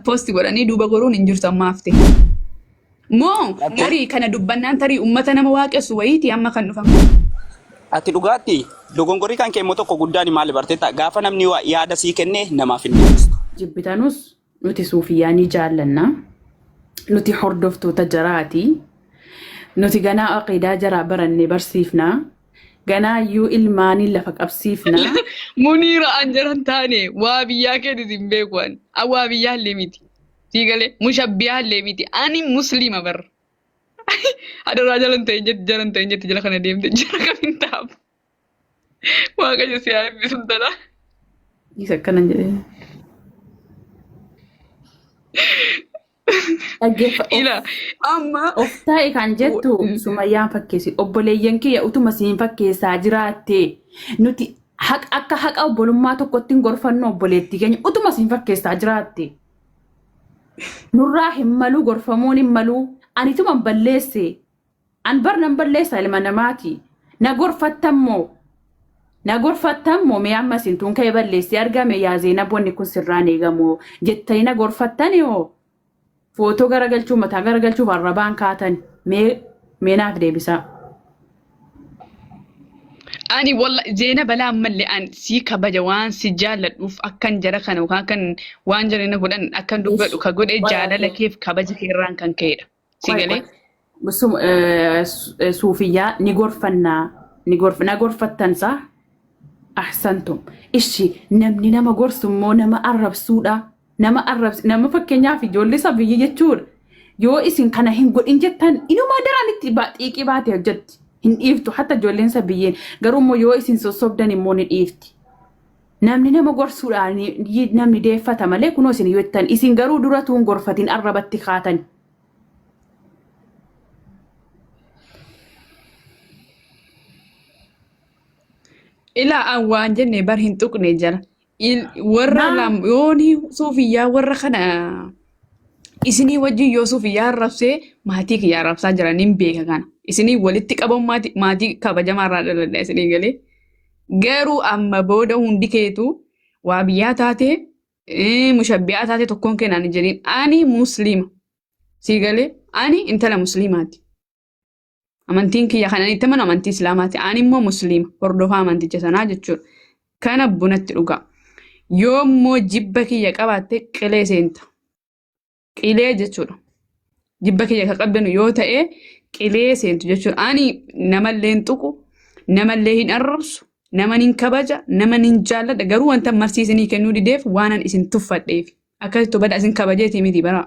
Posti godhanii duuba goruun hin jirtu amma hafte. Moo tarii kana dubbannaan tarii ummata nama waaqessu wayiiti amma kan dhufan. Ati dhugaatti dogongorii kan kee immoo tokko guddaan maali barteetta gaafa namni waa yaada sii kenne namaaf hin deebistu. Jibbitanus nuti suufiyyaa ni jaallanna. Nuti hordoftoota jaraati. Nuti ganaa aqiidaa jaraa baranne barsiifna. Ganaa iyyuu ilmaaniin lafa qabsiifna. Muniira an jaran taane waa biyyaa keetis hin beeku an. An waa biyyaa illee miti. Sii galee mushabbiyaa illee miti. Ani musliima bar. Hadaraa jalan ta'e jetti jalan ta'e jetti jala kana deemte jara kam hin taafu. Waaqayyo si haa eebbisu intala. Isa akkana jedhee. Dhaggeeffa of Ila amma of taa'e kan jettu sumayyaan fakkeessi obboleeyyan kiyya utuma siin fakkeessaa jiraatte nuti haqa akka haqa obbolummaa tokkotti hin gorfannu obboleettii keenya utuma siin fakkeessaa jiraatte nurraa hin maluu gorfamuun hin maluu anituma hin balleesse An bar nan balleessa ilma namaati. Na gorfattan moo? Na gorfattan moo mee amma isin tun ka'e balleessee argame yaa Zeenab wanni kun sirraan eegamu jettanii na gorfattani hoo? Footoo garagalchuu mataa garagalchuuf arrabaan kaatan mee mee naaf deebisaa. Ani walla Zeena balaa ammallee an si kabaja waan si jaalladhuuf akkan jara kana yookaan akkan waan jara na godhan akkan dubbadhu ka godhe jaalala keef kabaja kee irraan kan ka'edha. Si Qoy galee? qoy. Suufiyyaa ni gorfannaa ni gorf na gorfattan saa ahsantum. Ishi namni nama gorsu immoo nama arrabsuudha. Nama arrabs nama fakkeenyaaf ijoollee sabiyyi jechuudha. Yoo isin kana hin godhin jettan inumaa daraan itti xiiqii baate hojjetti. Hin dhiiftu hatta ijoolleen sabiyyeen garuu immoo yoo isin sossobdan immoo ni dhiifti. Namni nama gorsuudhaan namni deeffata malee kunoo isin yoo jettan isin garuu dura tuun gorfatin arrabatti kaatan. Ilaa an waan jenne bar hin tuqne jara. Warra Maa lam yooni suufiyyaa warra kana isinii wajjin yoo suufiyyaa arrabsee maatii kiyya arrabsaa jira nin beeka kana. Isinii walitti qabamu maatii maatii kabajamaa irraa dhaladha isinii galee. Garuu amma booda hundi keetu waa biyyaa taatee mushabbiyaa taatee tokkoon keenaan hin jedhin ani musliima. Sii galee ani intala musliimaati. Amantiin kiyya kan ani itti amanu amantii islaamaati. Ani immoo musliima hordofaa amanticha sanaa jechuudha. Kana bunatti dhugaa. Yoo immoo jibba kiyya qabaatte qilee seenta. Qilee jechuudha. Jibba kiyya kan qabdanu yoo ta'e qilee seentu jechuudha. Ani namallee hin tuqu, namallee hin arrabsu, naman hin kabaja, naman hin jaalladha. Garuu wanta marsii isinii kennuu dideef waanan isin tuffadheef. Akkasitti hubadhaa isin kabajeetii miti bara.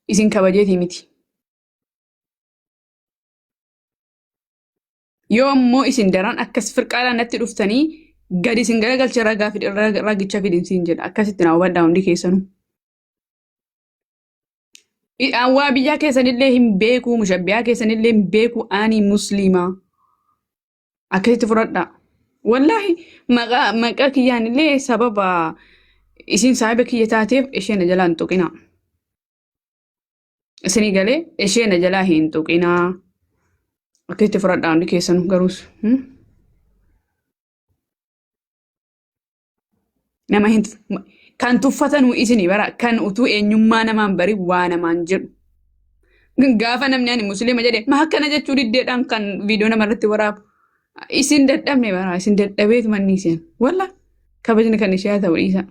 Isin kabajeetii miti. Yoo ammoo isin daran akkas firqaadhaan natti dhuftanii gadi isin garagalcha ragaa ragicha fidin siin jedha. Akkasitti na hubadhaa hundi keessanuu. Waa biyyaa keessanillee hin beeku, mushabbiyaa keessanillee hin beeku, ani musliimaa. Akkasitti fudhadhaa. Wallaahi maqaa maqaa kiyyaan illee sababa isin saahiba kiyya taateef ishee na jalaa hin tuqinaa. Isinii galee ishee na jalaa hin tuqinaa. Akkasitti fudhadhaa hundi keessanuu garuus. Nama hin kan tuffatanuu isinii bara kan utuu eenyummaa namaan bari waa namaan jedhu. Gaafa namni ani musliima jedhe maa akkana jechuu diddeedhaan kan viidiyoo namarratti waraabu. Isin dadhabne bara isin dadhabeetu manni isin. Walla kabajni kan ishee haa ta'u dhiisa.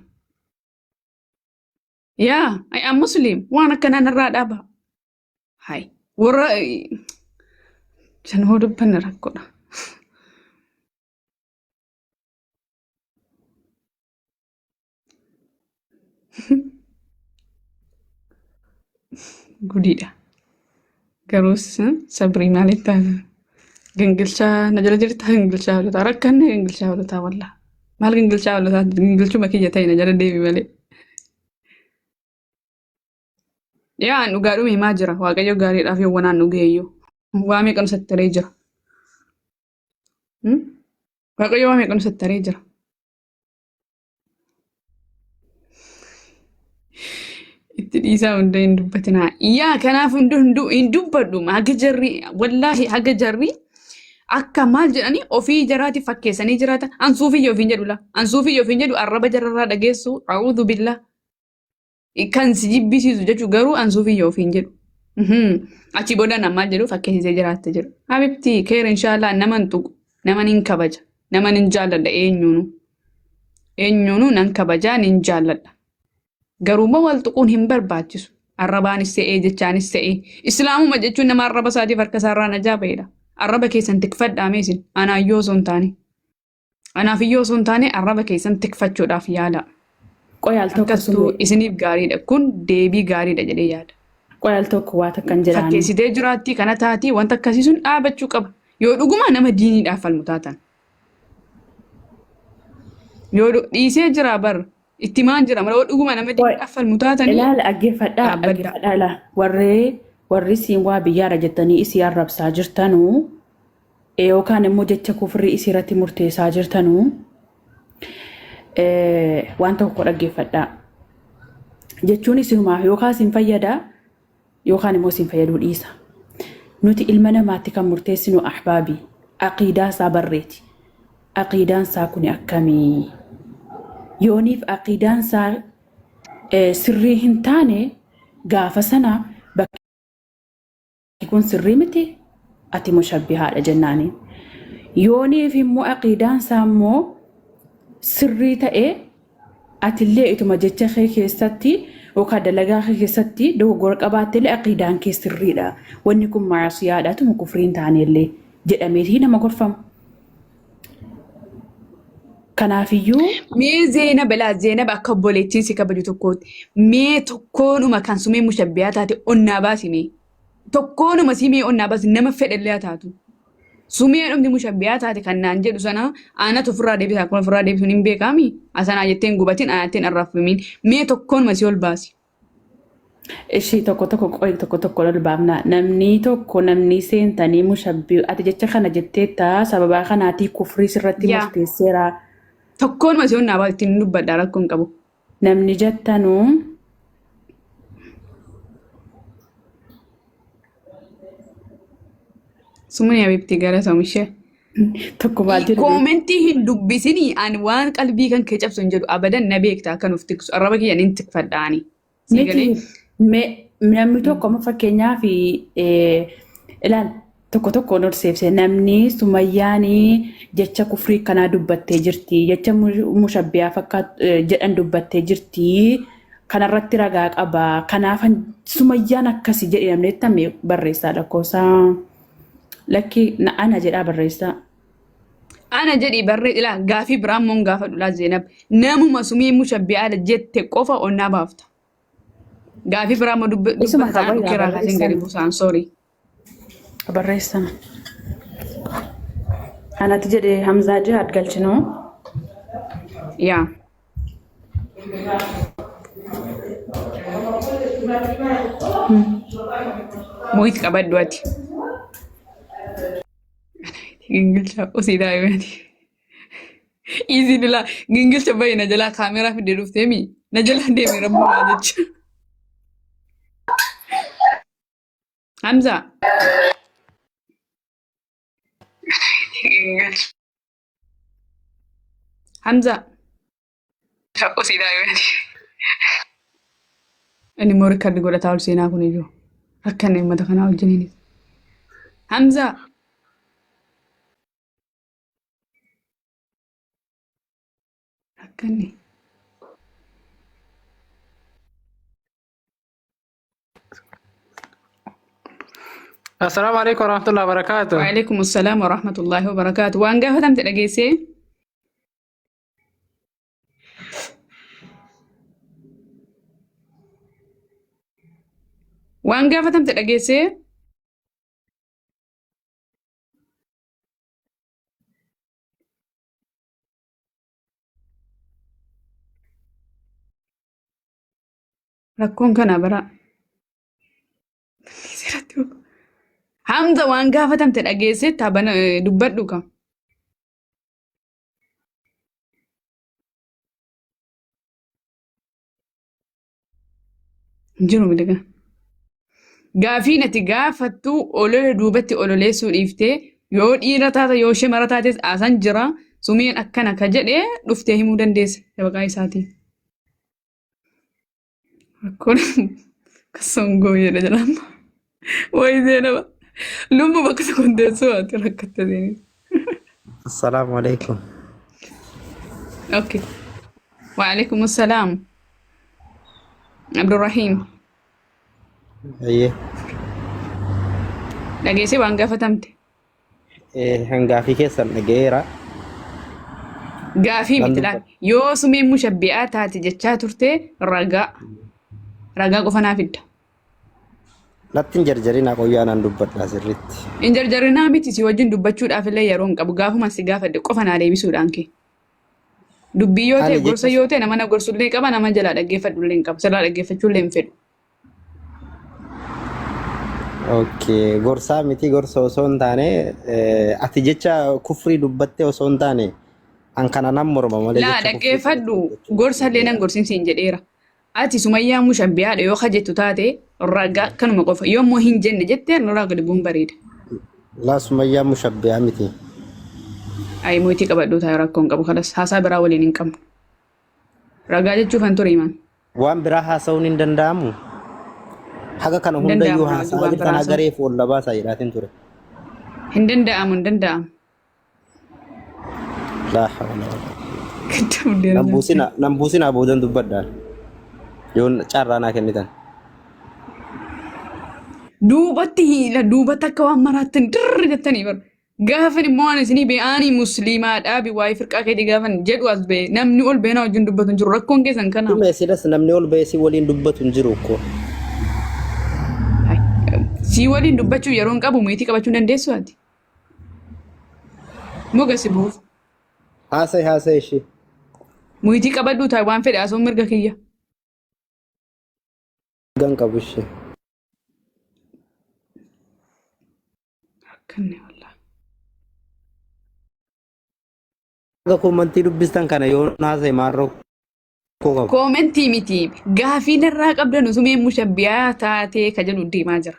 Yaa I am muslim waan akkanaa narraa dhaaba. Hai warra san hoo dubbanne rakkoodha. Gudiidha. Garuus sabrii maaliif taata? Gingilchaa na jala jirta gingilchaa hoolotaa rakkanne gingilchaa hoolotaa wallaa. Maal gingilchaa hoolotaa gingilchuma kiyya ta'e na jala deemi malee. Yaa an dhugaa dhume himaa jira waaqayyo gaariidhaaf yoo wanaan dhugeeyyuu. Waa meeqa nu sattaree jira. Waaqayyo waa meeqa nu sattaree jira. Itti dhiisaa hunda hin dubbatinaa. Yaa kanaaf hunda hunduu hin dubbadhu. Haga jarri wallaahi haga jarri akka maal jedhanii ofii jaraati fakkeessanii jiraatan. An suufiyya ofiin jedhu laa. An suufiyya ofiin jedhu arraba jararraa dhageessu. A'uudhu billaa. Kan si jibbisiisu jechuun garuu an suufiyya ofiin jedhu. Achi booda namaa jedhu fakkeessisee jiraatte jedhu. Habibti keer inshaallah nama hin tuqu, nama nin kabaja, nama nin jaalladha eenyuunu. Eenyuunu nan kabajaa nin jaalladha. Garuu immoo wal tuquun hin barbaachisu. Arrabaanis ta'ee jechaanis ta'ee. Islaamuma jechuun nama arraba isaatiif harka isaarraa najaa ba'edha. Arraba keessan tikfadhaa mee isin. Anaayyoo osoo hin taane. Anaaf iyyuu osoo hin taane arraba keessan tikfachuudhaaf yaala. Qoy al tokko Akkastuu sumee. isiniif gaariidha. Kun deebii gaariidha jedhee yaada. Qoy al tokko waa takkan jedhaani. Fakkeessitee jiraattii kana taatii wanta akkasii sun dhaabachuu qaba. Yoo dhuguma nama diiniidhaaf falmu taatan. Yoo dhiisee jira bar itti maan jira malee yoo dhuguma nama Qoy diiniidhaaf falmu taatanii ilaala dhaggeeffadhaa dhaabbadhaa. dhaggeeffadhaa ilaa warree warri siin waa biyyaadha jettanii isii arrabsaa jirtanuu yookaan immoo jecha kufrii isii irratti murteessaa jirtanuu waan tokko dhaggeeffadhaa. Jechuun isinumaaf yookaan isin fayyada yookaan immoo isin fayyaduu dhiisa. Nuti ilma namaatti kan murteessinu ahbaabii aqiidaa isaa barreeti. Aqiidaan isaa kuni akkamii? Yooniif aqiidaan isaa sirrii hin taane gaafa sana bakki kun sirrii miti ati mushabbihaadha jennaani. Yooniif immoo aqiidaan isaa immoo sirrii ta'e atillee ituma jecha kee keessatti yookaan dalagaa kee keessatti dogoggora qabaattellee aqiidaan kee sirriidha. Wanni kun maasiyaadha atuma kufrii hin taanellee jedhameetii nama gorfama. Kanaafiyyuu Mee Zeenab ilaa Zeenab akka obboleettiin si kabaju tokkootti mee tokkoonuma kan sumee mushabbiyaa taate onnaa baasi mee. Tokkoonuma sii mee onnaa baasi nama fedhellee haa taatu. Sumee dhumti mushabbiyaa taate kan naan jedhu sana aanatu ofirraa deebisa akkuma ofirraa deebisuun hin beekaami. Asanaa jettee hin gubatin anattiin arrafamiin mee tokkoonuma si ol baasi. Ishii tokko tokko qoy tokko tokko ol baafna. Namni tokko namni seentanii mushabbii ati jecha kana jetteetta sababaa kanaatii kufrii sirratti Yaa murteesseera. tokkoonuma si onnaa baasi ittiin dubbadha rakkoo hin qabu. Namni jettanuu Sumuni habibti galatoom ishee. Tokko maal jedhu beektu? Koomentii hin dubbisinii ani waan qalbii kan kee cabsu hin jedhu abadan na beekta akka nuuf tiksu arraba kiyya nin tikfadha ani. Sii Miti galee? mee namni tokko amma fakkeenyaaf ilaal tokko tokko ol seebse namni sumayyaan jecha kufrii kanaa dubbattee jirti jecha mushabbiyaa fakkaatu jedhan dubbattee jirti kanarratti ragaa qaba kanaaf sumayyaan akkasi jedhe namni jettame barreessaa lakkoofsa Lakki na ana jedhaa barreessaa. Ana jedhii barree ilaa gaafii biraa immoo hin gaafadhu laa Zeenab. Namuma sumii mushabbi'aadha jette qofa onnaa baafta. Gaafii biraa immoo Isuma dubbatta ta'an kabaja dhukkee irraa kaasin gadi barreessan. buusaan sorry. Barreessan. Anatu jedhe Hamzaa Jihaad galchinoo. Yaa. Mo'it qabadhu ati. Gingilcha osii daa'imani. Isin ilaa gingilcha bahi na jalaa kaameraa fidee dhuftee mi? Na jalaa deemi rabbumaa jecha. Hamza. Hamza. Osii daa'imani. Inni immoo rikardi godhataa ol seenaa kun iyyuu. Rakkanne uummata kanaa wajjiniinis. Hamza. Rakkanne. Assalaamu alaikum warahmatullahi wabarakatuh. Waalaikum assalaam wa rahmatullahi wa barakaatu. Waan gaafatamte dhageessee? Waan gaafatamte dhageessee? Rakkoon kana bara. Seeratti Hamza waan gaafatamte dhageessee taabana dubbadhu ka. Hin jiru miliqa. Gaafiin ati gaafattu olola duubatti ololeessuu dhiiftee yoo dhiira taate yoo shamara taates asan jira sumeen akkana ka jedhee dhuftee himuu dandeessa dabaqaa isaatiin. Rakkoon kassoon jedha jedhama. Wayi Zeenaba. Lubbu bakka tokko hin teessoo ati rakkatte seenis. Assalaamu alaikum. Okay. Waalaikum assalaam. Abdurrahiim. Ayyee. Dhageessee waan gaafatamte. Hangaafii keessan dhaga'eera. Gaafii Nan miti laal. dubbadha. Yoo sumeen mushabbi'aa taate jechaa turte ragaa. Ragaa qofa naa fidda. Natti hin jarjarinaa, qoyyaa nan dubbadha sirriitti. Hin jarjarinaa miti, si wajjin dubbachuudhaaf illee yeroo hin qabu. Gaafuma si gaafadhe qofa naa deebisuudhaan kee. Dubbii yoo ta'e Ani gorsa jecha yoo ta'e nama na gorsullee qaba, nama jalaa dhaggeeffadhullee hin qabu. Sirraa dhaggeeffachuullee hin fedhu. Okay, gorsaa miti, gorsa osoo hin taane ati jecha kufrii dubbattee osoo hin taane an kana nan morma malee Laa jecha kufrii dhaggeeffadhu, dubbachuu gorsallee nan gorsin siin jedheera. Ati Sumayyaa mushabbiyaadha yoo kajettu taate ragaa kanuma qofa. Yoo immoo hin jenne jette nurraa gadi bu'uun bareeda. Laa, Sumayyaa mushabbiyaa miti. Ayi, mootii qabadhuu taa'e rakkoo hin qabu, kalas haasaa biraa waliin hin qabnu. Ragaa jechuuf han ture himan. Waan biraa haasa'uun hin danda'amu. Haga kana Hin hundayyuu danda'amu raajuu haasa'aa waan biraa jirtan haasa'uun. hagaree fuula baasaa jedhaatiin ture. Hin danda'amu, hin danda'amu. Laa hawla wala. Gadda buddeena Nan nyaate. buusina, nan buusinaa, boodan dubbadhaan. Yoon carraa naa kennitan. Duubatti hiila, duubatti akka waan maraattan dirri jettanii bar. Gaafan immoo waan isinii be'aanii musliimaa dhaabi waa'ee firqaa keetii gaafan jedhu as ba'e namni ol beenaa wajjin dubbatu hin jiru, rakkoon keessan kana. Dhuma silas namni ol ba'ee si waliin dubbatu hin jiru ko. Si waliin dubbachuu yeroo hin qabu, miitii qabachuu hin dandeessu ati. Moga si buuf. Haasa'e, haasa'e ishee. Miitii qabadhuu taa'e, waan fedhe haasa'uun mirga kiyya. Gan qabu ishee. Akkanni wallah. Haga koomantii dubbistan kana yoo haasa'e maal rakkoo qaba? Koomentii miti, gaafii narraa qabdan sumee mushabbiyaa taatee ka jedhu deemaa jira.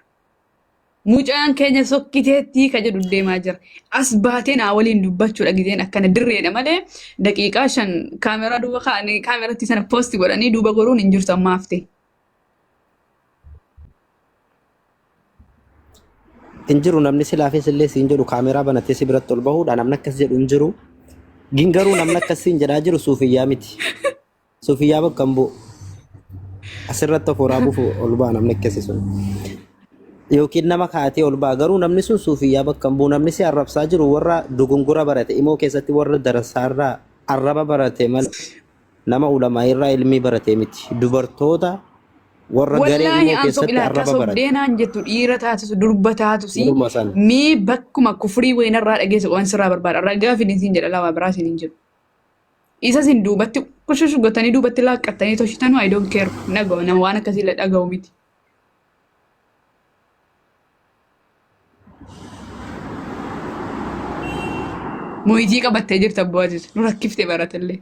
Mucaan keenya sokkiteettii ka jedhu deemaa jira. As baatee naa waliin dubbachuudha gizeen akkana dirreedha malee daqiiqaa 5 kaameraa duuba kaa'anii kaameratti sana poosti godhanii duuba goruun hin jirtu ammaaf ta'e. Hin jiru namni silaafis illee siin jedhu kaameraa banattee si biratti ol bahuudha, namni akkas jedhu hin jiru. Gin garuu namni akkas siin jedhaa jiru suufiyyaa miti. Suufiyyaa bakka hin bu'u. Asirratti of waraabuuf ol ba'a namni akkasii sun. Yookiin nama kaatee ol ba'a, garuu namni sun suufiyyaa bakka hin bu'u. Namni si arrabsaa jiru warra dogongora barate, imoo keessatti warra darasaarraa arraba barate malee nama ulamaa irraa ilmii barate miti. Dubartoota warra garee Wallaahi imoo an keessatti ilaa arraba barate. sobdeenaan jettu, dhiira taatisu durba taatusi Warruma sana. mee bakkuma kufrii wayinarraa dhageesse waan sirraa barbaada. Ragaa fidin siin jedha, lawaa biraa siin hin jedhu. Isa sin duubatti kushushu gottanii duubatti laaqqattanii toshitanuu, I don't care. Dhaga'u nama waan akkasii illee dhaga'u miti. Moyitii qabattee jirta abbootis nu rakkiftee baratellee.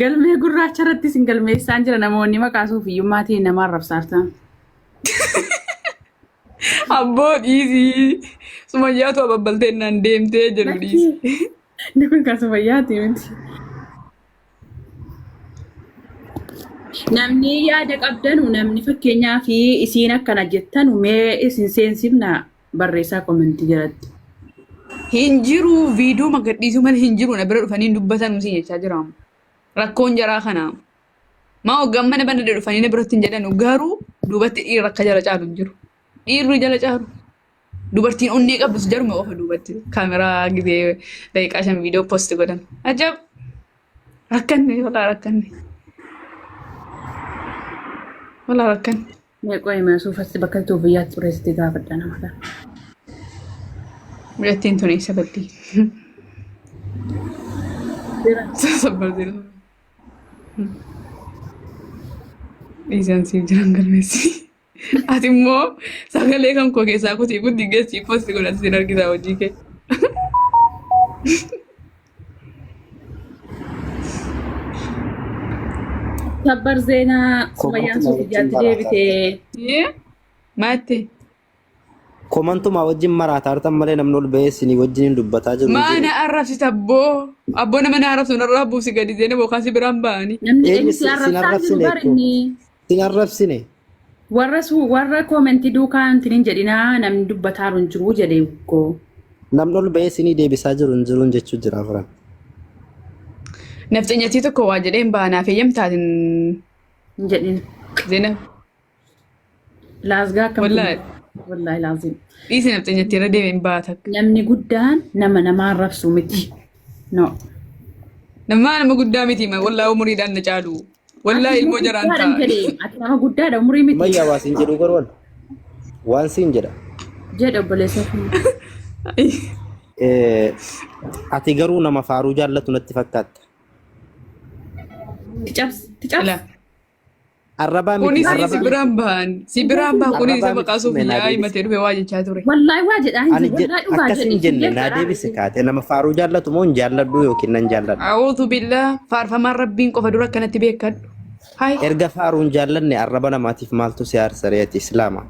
Galmee gurraacha irratti isin galmeessaan jira, namoonni maqaa suufiyyummaatiin nama arrabsaartan. Abboo dhiisii. Sumayyaatu ababbaltee naan deemtee jedhu dhiisi. Inni kun kan sumayyaati miti. Namni yaada qabdanu, namni fakkeenyaa fi isiin akkana jettanu, mee isin seensifna, barreessaa komentii jalatti. Hin jiru, viidiyoo magadhiisuu malee hin jiru, na bira dhufanii hin dubbatan siin jechaa jira. Rakkoon jaraa kana. Maa hoggaan mana banadhe dhufanii na biratti hin jedhanu, garuu duubatti dhiirri akka jala caalu hin jiru. Dhiirri jala caalu. Dubartiin onnee qabdus jaruma qofa duubatti kaameraa gizee daqiiqaa 5 viidiyoo post godhan. Ajab! Rakkanne, walaa rakkanne. Walaa rakkanne. Mee qo'ee mana suufatti bakka suufiyyaatti xureessite gaafadha nama kana. Mucattiin tun eessa baddi? Jira. Sabbar jira. Dhiisaan siif jiran galmeessi. Ati immoo sagalee kan koo keessaa kutii guddi geessii posti godhati sin argisaa hojii kee. Sabbar Zeenaa Sumayyaan Komantuma wajjin suufiyyaatti maraataa deebitee. Yee? Maatti? Komantuma wajjin maraataa jirtan malee namni ol ba'ee isinii wajjin hin dubbataa jiru hin Maa jiru. na arrabsita abboo? Abboo, nama na arrabsu narraa buusi gadi seenee bookaan si biraan ba'anii. Namni Eenyu eenyu si sin arrabsaa jiru arrabsine bar ko? inni. Sin arrabsine. Warra su warra koomentii duukaa hin hin jedhinaa namni dubbataaru hin jiru jedhe koo. Namni ol ba'ee sinii deebisaa jiru hin jiruun jechuu jira afran. Nafxanyatii tokko waa jedheen baanaaf eeyyamtaatiin Hin jedhin. Zeenab. Laasgaa akkam. Wallaahi. Wallaahi laazim. Dhiisi nafxanyatii irra deemeen baata. Namni guddaan nama nama arrabsu miti. No. Namaa nama guddaa miti wallaahi umuriidhaan na caalu. Wallaahi ilmoo jaraan Guddaadhaan ta'a. jedhe ati nama guddaadha umurii miti. Mayyaa waa siin jedhu garuu waan siin jedha. Jedhe obboleessa. Ati garuu nama faaruu jaallatu natti fakkaatta. Ti cabs ti cabs. Ala. Arrabaa miti Kunis si arrabaa biraan bahan. Si biraan bahan kunis isa Arrabaa maqaa miti suufiyyaa naa deebise. himatee dhufe waa jechaa ture. Wallaahi waa jedhaa hin Ani jiru. Wallaahi dhugaa akkas hin jedhe. jenne naa deebise kaate nama faaruu jaallatu moo hin jaalladhu yookiin nan jaalladhu. A'uudhu billah faarfamaan rabbiin qofa dura akkanatti beekadhu. Hai. Erga faaruu hin jaallanne arraba namaatiif maaltu si aarsaree ati islaama?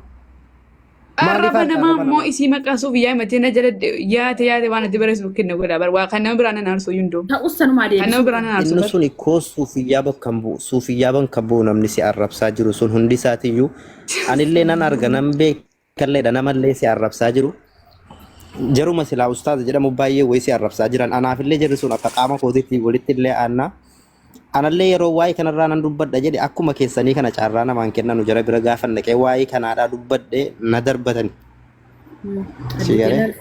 Maaliif Arraba aarta namaa arraba immoo namaa? isii maqaa suufiyyaa himatee na jala yaate yaate waan itti barreessu kenna godha. Bar waa kan nama biraa nan aarsu iyyuu hin Ta'us sanumaa Kan nama deebisu. biraa nan aarsu Inni bar. sun koo suufiyyaa bakka hin bu'u. Suufiyyaa bakka hin bu'u namni si arrabsaa jiru sun hundi isaatiiyyuu anillee nan arga nan beekalleedha namallee si arrabsaa jiru. Jaruma silaa ustaaza jedhamu baay'ee wayii si arrabsaa jiran anaafillee jarri sun akka qaama kootiitti walitti illee aanna. Anallee yeroo waa'ee kanarraa nan dubbadha jedhe akkuma keessanii kana carraa namaan kennanu jara bira gaafa naqee waa'ee kanaadhaa dubbadhe na darbatani. Si galee?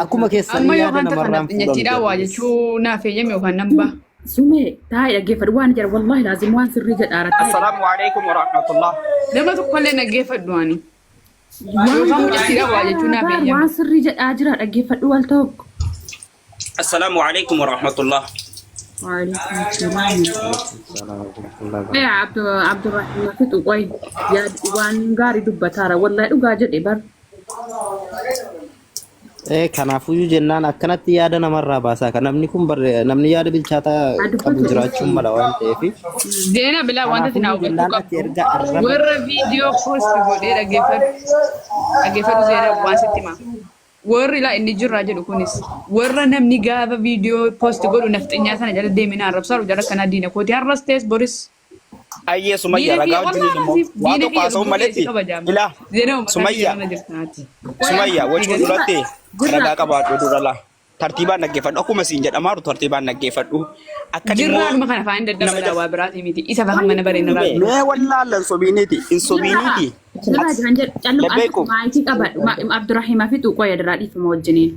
Akkuma Amma keessanii yaada yookaan takka namarraan fuudhamu nafxanyattiidhaan waa jarrinis. jechuu naaf eeyyame yookaan nan baha. Sumee taa'ee dhaggeeffadhu waan jira wallaahi laazim waan sirrii jedha irratti. Assalaamu alaikum warahmatullah. Nama tokkollee dhaggeeffadhu ani. Waan Yookaan mucattiidhaan waa jechuu naaf eeyyame. waan sirrii jedhaa jira dhaggeeffadhu wal tokko. Assalaamu alaikum warahmatullah. Waalaikum salaam. Ee Abdu Abdurrahman fixu qoy yaad waan gaarii dubbataara wallaahi dhugaa jedhe bar. Kanaafuyyuu jennaan akkanatti yaada namarraa baasaa kan namni kun namni yaada bilchaataa Haa qabu dubbatu. jiraachuun mala waan ta'eef. Zeena bilaa wanta ati naa Kanaafuyyuu hubachuu jennaan ati qabdu erga arraba warra viidiyoo post godhee dhaggeeffadhu dhaggeeffadhu Zeena waan sitti hima. Warri laa inni jirraa jedhu kunis warra namni gaafa viidiyoo post godhu nafxanyaa sana jala deemee na arrabsaaru jala kanaa diina kooti har'as ta'es boris. Ayyee Sumayya Diina ragaa kiyya wajjiniin wallaahi immoo asiif waa diina tokko kiyya haasa'uun lubbuu kiyya si maletti kabajaama. ilaa Zeena maqaa kiyya Sumayya nama jirtaati. Sumayya wajjin duratti Jirra ragaa qabaadhu dura laa tartiibaan dhaggeeffadhu akkuma siin jedhamaaru tartiibaan dhaggeeffadhu akkan immoo Jirraadhuma kana afaan nama daddabalaa jala waa biraatii miti. Isa fahan mana bareen irraa mee dura. wallaallan sobiiniiti hin sobiiniiti Jirraa jiran jedhu callum labbeekum maayitii qabadhu Abdurrahima fixu qoy irraa dhiifama wajjiniin.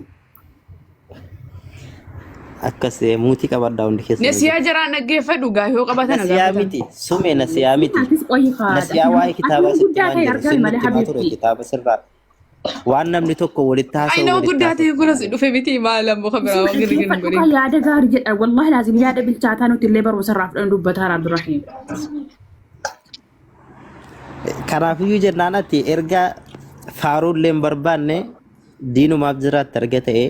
Akkas muutii qabadhaa hundi keessan. Nasiyaa jaraan dhaggeeffadhu gaa yoo qabaatan Nasiyaa gaafatan. miti sume nasiyaa miti. Atis qoy haadha. Nasiyaa waa'ee kitaabaa Ati sitti guddaa himaan ta'e jiru argaa sin malee nutti himaa ture habiibti. kitaaba sirraa. Waan namni tokko walitti Ay haasa'u nama walitti guddaa ta'e haasa'u. kunas dhufe miti maal ammoo kan biraa waan girgir hin Dhaggeeffadhu godhin. kan yaada gaarii jedha wallaahi laazim yaada bilchaataa nuti illee barumsa irraa fudhannu dubbataara Abdurrahim. Kanaafiyyuu jennaan ati erga faaruullee hin barbaanne diinumaaf jiraatte erga ta'e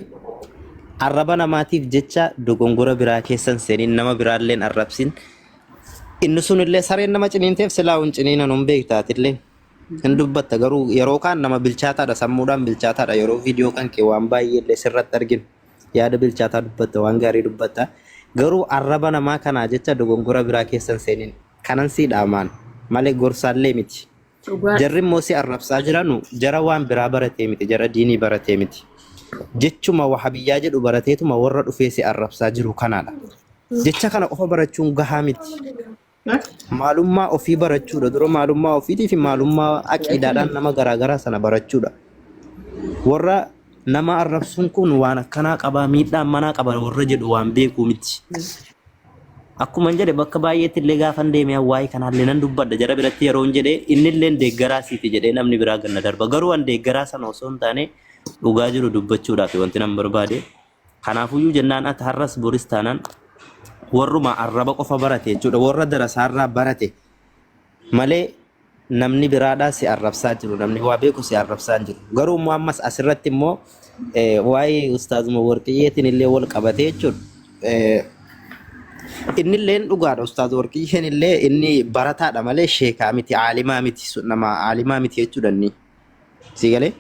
arraba namaatiif jecha dogongora biraa keessa hin seenin nama biraallee hin arrabsin. Inni sunillee sareen nama ciniinteef silaa hin ciniinan hin beektaatillee. Hin dubbatta garuu yeroo kaan nama bilchaataadha sammuudhaan bilchaataadha yeroo viidiyoo kan kee waan baay'eellee sirratti arginu yaada bilchaataa dubbatta waan gaarii dubbatta garuu arraba namaa kanaa jecha dogongora biraa keessa hin seenin kanan sii dhaamaan malee gorsaallee miti. Dhugaa Jarri immoo si arrabsaa jiranu jara waan biraa baratee miti jara diinii baratee miti. Jechuma wahabiyyaa jedhu barateetuma warra dhufee si arrabsaa jiru kanaadha. Jecha kana qofa barachuun gahaa miti. Maalummaa ofii barachuudha. Dura maalummaa ofiitii fi maalummaa aqiidaadhaan nama garaagaraa sana barachuudha. Warra nama arrabsuun kun waan akkanaa qabaa miidhaa manaa qaba warra jedhu waan beekuu miti. Akkuma hin jedhe bakka baay'eetti illee gaafan deemee waa'ee kanaallee nan dubbadha jara biratti yeroo hin jedhe inni illee deeggaraa siiti jedhee namni biraa ganna darba. Garuu an deeggaraa sana osoo hin taane dhugaa jiru dubbachuudhaaf wanti nan barbaade. Kanaafuyyuu jennaan ati har'as boris taanaan warruma arraba qofa barate jechuudha. Warra darasaarraa barate malee namni biraadhaa si arrabsaa jiru. Namni waa beeku si arrabsaa hin jiru. Garuu immoo ammas asirratti immoo waa'ee ustaazuma warqiyyeetiin illee wal qabatee jechuudha. Inni illee dhugaadha ustaaz warqiyyeen illee inni barataadha malee sheekaa miti aalimaa miti nama aalimaa miti jechuudha inni. Si galee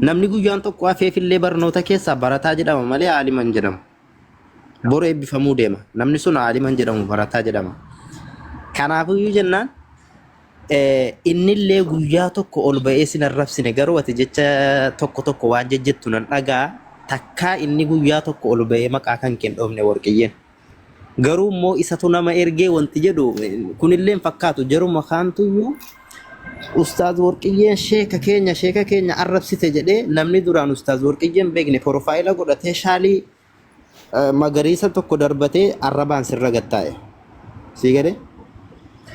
namni guyyaan tokko hafeef illee barnoota keessaa barataa jedhama malee aalima hin jedhamu. Boru eebbifamuu deema. Namni sun aalima hin jedhamu barataa jedhama. Kanaafiyyuu jennaan Innillee guyyaa tokko ol ba'ee sin arrabsine, garuu ati jecha tokko tokko waan jejjettu nan dhagaa. Takkaa inni guyyaa tokko ol ba'ee maqaa kan kee hin dhoofne Warqiyyeen. Garuu immoo isatu nama ergee wanti jedhu kunillee hin fakkaatu, jaruma kaantuyyuu Ustaaz Warqiyyeen sheeka keenya, sheeka keenya arrabsite jedhee namni duraan Ustaaz Warqiyyeen beekne profile godhatee shaalii magariisa tokko darbatee arrabaan sirra gattaa'e. Sii galee?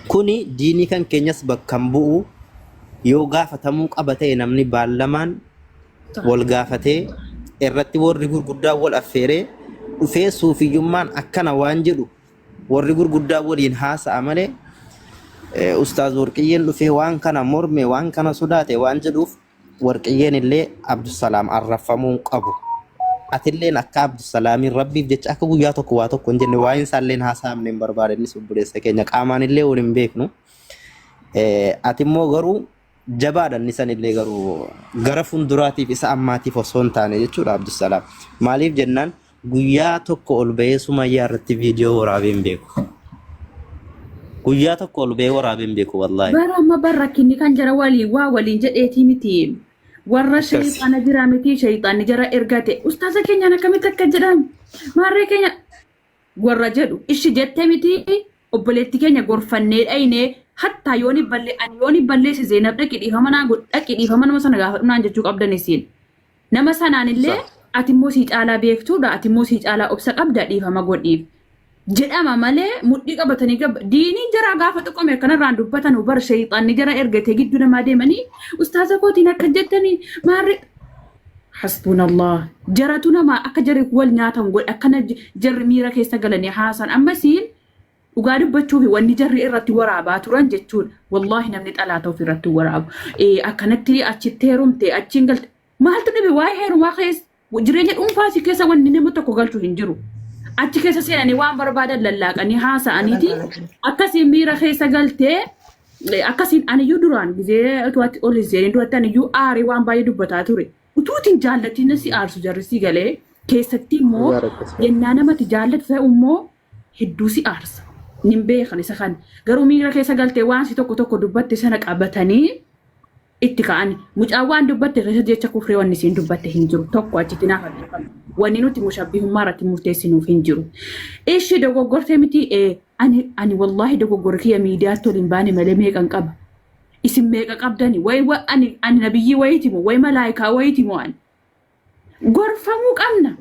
Kuni diinii kan keenyas bakka hin bu'u. Yoo gaafatamuu qaba ta'e namni baallamaan wal gaafatee irratti warri gurguddaan wal affeeree dhufee suufiyyummaan akkana waan jedhu warri gurguddaan waliin haasa'a malee Ustaaz Warqiyyeen dhufee waan kana morme, waan kana sodaate waan jedhuuf Warqiyyeen illee Abdusalaam arrabfamuu hin qabu. Atilleen akka Abdusalaamiin Rabbiif jecha akka guyyaa tokko waa tokko hin jenne, waa'een isaallee haasa'amne hin barbaade. Innis obboleessa keenya, qaamaan illee wal hin beeknu. Ati immoo garuu jabaadha, inni sanillee garuu gara fuulduraatiif isa ammaatiif osoo hin taane jechuudha Abdusalaam. Maaliif jennaan guyyaa tokko ol ba'ee Sumayyaa irratti viidiyoo waraabee hin beeku. Guyyaa tokko ol ba'ee waraabee hin beeku wallaahi. Bara amma bara rakkinni kan jara waliin waa waliin jedheetii miti. Warra Akkas. shayxaana jira miti, shayxaanni jara ergate. Ustaaza keenyaan akkamitti akka jedhan, maarree keenya warra jedhu ishi jette miti, obboleetti keenya gorfannee dhaynee hattaa yooni balle ani yooni balleesse Zeenab dhaqi dhiifama naa godhi, dhaqi dhiifama nama sana gaafadhu naan jechuu qabdan isiin. Nama sanaan illee ati immoo sii caalaa beektuudha, ati immoo sii caalaa obsa qabda, dhiifama godhiif jedhama malee mudhii qabatanii gab diiniin jaraa gaafa tuqame akkanarraan dubbatan bar shayxaanni jara ergate gidduu namaa deemanii ustaaza kootiin akka jettanii maarri hasbunallah jaratu nama akka jarri wal nyaatan godhe, akkana jarri miira keessa galanii haasan. Ammasiin dhugaa dubbachuu fi wanni jarri irratti waraabaa turan jechuudha. Wallaahi namni xalaata ofii irratti waraabu. Akkanatti achitti heerumte, achiin galte, maaltu dhibe? Waa'ee heerumaa keessa, jireenya dhuunfaa si keessa wanni nama tokko galchu hin jiru. Achi keessa seenanii waan barbaadan lallaaqanii haasa'aniiti akkasiin miira keessa galtee akkasiin aniyyuu duraan gizee utuu ati ol hin seenin duratti aniyyuu aarii waan baay'ee dubbataa ture. Utuutiin jaallatiin si aarsu jarri si galee keessatti immoo yennaa namatti jaallatu ta'u immoo hedduu si aarsa. Nin beekan isa kana. Garuu miira keessa galtee waan si tokko tokko dubbatte sana qabatanii itti ka'an. Mucaan waan dubbatte keessa jecha kufree wanni isiin dubbatte hin jiru. Tokko achitti naaf adeemfama. Wanni nuti mushabbihummaa irratti murteessinuuf hin jiru. Ishi dogoggortee miti, ani wallaahi dogoggorri kiyya miidiyaatti ol hin baane malee meeqan qaba. Isin meeqa qabdani? Wayi ani nabiyyii wayiiti moo wayi malaayikaa wayiiti moo ani? Gorfamuu qabna.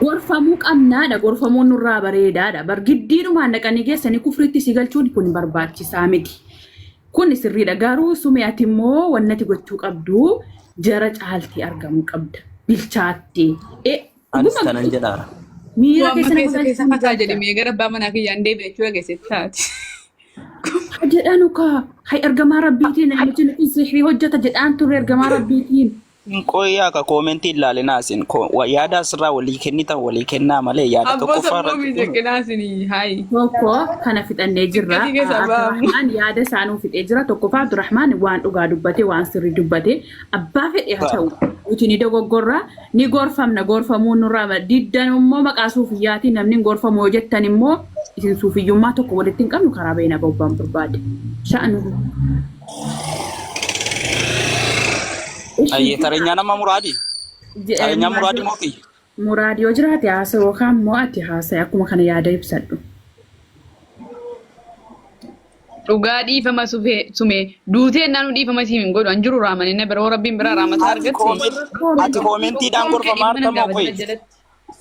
Gorfamuu qabnaadha. Gorfamuun nurraa bareedaadha. Bar giddiidhumaan dhaqanii geessanii kufriitti si galchuun kun barbaachisaa miti. Kun sirriidha. Garuu sume ati immoo wannati gochuu qabdu jara caaltee argamuu qabda. Bilchaattee. Anis Dhuguma kanan jedhaara. miira Amma keessa nama keessa keessa galchuun fataa galcha. jedhame gara abbaa manaa kiyyaan deebi'e jechuudha keessatti taati. Ha jedhanu kaa. Hay ergamaa rabbiitiin namichi kun sihrii hojjeta jedhaan turre ergamaa rabbiitiin. Qoyyaa ka koomentii ilaalinaa isin yaada asirraa walii kennitan walii kennaa malee yaada Abboo tokkoffaa sammuu irratti kun miidhaginaa isinii haayi. Tokko kana fixannee jirra. Xiqqatii keessaa ba'amu. Abdurrahmaan yaada isaa nuu fixee jira. Tokkoffaa Abdurrahmaan waan dhugaa dubbate, waan sirrii dubbate. Abbaa fedhe haa ta'u. Nuti ni dogoggorra, ni gorfamna, gorfamuun nurraa diddan immoo maqaa suufiyyaatiin namni hin gorfamu yoo jettan immoo isin suufiyyummaa tokko walitti hin qabnu, karaa beena bobbaan barbaade. Sha'anu. Ayyee, tareenyaa nama muraadi. Tareenyaa muraadi moo kiyya? Muraad yoo jiraate haasa'u yookaan immoo ati haasa'e akkuma kana yaada ibsadhu. Dhugaa dhiifama sufee sumee duutee naanu dhiifama siif hin godhu an jiru raamanii na biroo rabbiin biraa raamata Ati argatte. ati koomentiidhaan Tokkoon kee gorfamaa dhiifama artamoo gaafatina qoyi? jalatti.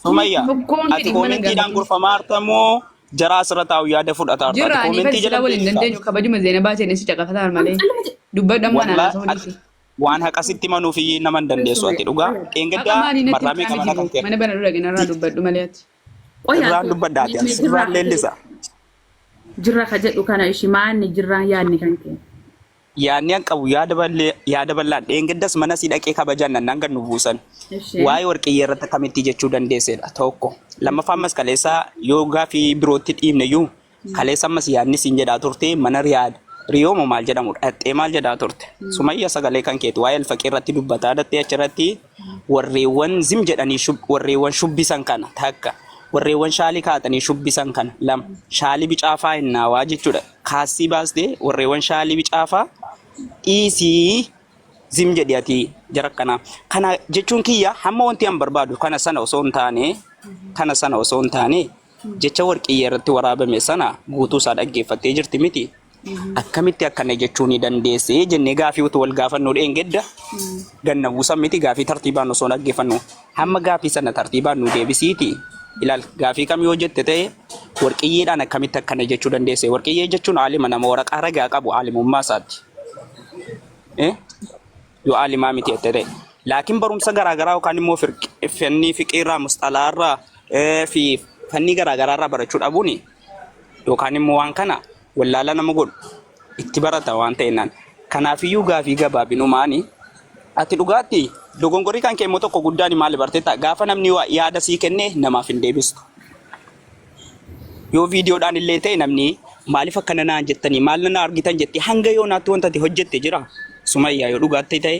Sumayya, Tokkoon kee ati dhiifama koomentiidhaan gaafatina. gorfamaa artamoo jara asirra taa'u yaada fudhata arta? Ati Jirra ani koomentii fedhi jala sila waliin deemta. dandeenyu kabajuma Zeenabaa seenee si caqafataan malee. Dubbadhu amma naan Wallaa haasa'uu ati dhiisi. waan haqa sitti manuuf iyyuu nama hin dandeessu ati dhugaa. Haqa Dheengaddaa maalii natti marraa meeqa himtaa mana miti kan boo kee mana bana dura ginarraa dubbadhu malee ati. Qoyaa irraan dubbadda ati as sirraan leellisa. Jirra ka jedhu kana ishi maanni jirraan yaadni kan kee. Yaadni an qabu yaada bal'ee yaada bal'aan dheengaddas mana sii dhaqee kabajaan nannaan gad nu buusan. Ishee. Waa'ee warqiyyee irratti akkamitti jechuu dandeessedha tokko. Lammaffaa ammas kaleessa yoo gaafii birootti dhiibne iyyuu kaleessa ammas yaadni siin jedhaa turte mana Riyaad Riyoomo maal jedhamu dhattee maal jedhaa turte. Sumayya sagalee kan keeti waa'ee alfaqii irratti dubbataa dhattee achirratti warreewwan zim jedhanii warreewwan shubbisan kana takka, warreewwan shaalii kaa'atanii shubbisan kana lama, shaalii bicaa faayinnaa jechuudha. Kaassii baastee warreewwan shaalii bicaafaa dhiisii zim jedhi ati jara akkanaa. Kana jechuun kiyya hamma wanti an barbaadu kana sana osoo hin taane kana sana osoo hin taane jecha warqiyyee irratti waraabame sana guutuu isaa dhaggeeffattee jirti miti. Akkamitti akkana jechuu ni dandeesse jennee gaafii utuu wal gaafannu dheengadda ganna buusan miti gaafii tartiibaan osoo dhaggeeffannu hamma gaafii sana tartiibaan nu deebisiiti ilaal gaafii kam yoo jette ta'e warqiyyeedhaan akkamitti akkana jechuu dandeesse warqiyyee jechuun aalima nama waraqaa ragaa qabu aalimummaa isaatti. Eh? Yoo aalimaa miti jette ta'e. Laakiin barumsa garaagaraa yookaan immoo fannii fiqiirraa musxalaarraa fi fannii garaagaraarraa barachuu dhabuuni yookaan immoo waan kana wallaala nama godhu itti barata waan ta'ennaan. Kanaafiyyuu gaafii gabaabinumaani ati dhugaatti dogongorri kan kee immoo tokko guddaan maali barteetta gaafa namni yaada sii kenne namaaf hin deebistu. Yoo viidiyoodhaan illee ta'e namni maaliif akkana naan jettanii maal na argitan jettee hanga yoonaatti wanta ati hojjette jira. Sumayyaa yoo dhugaatti ta'e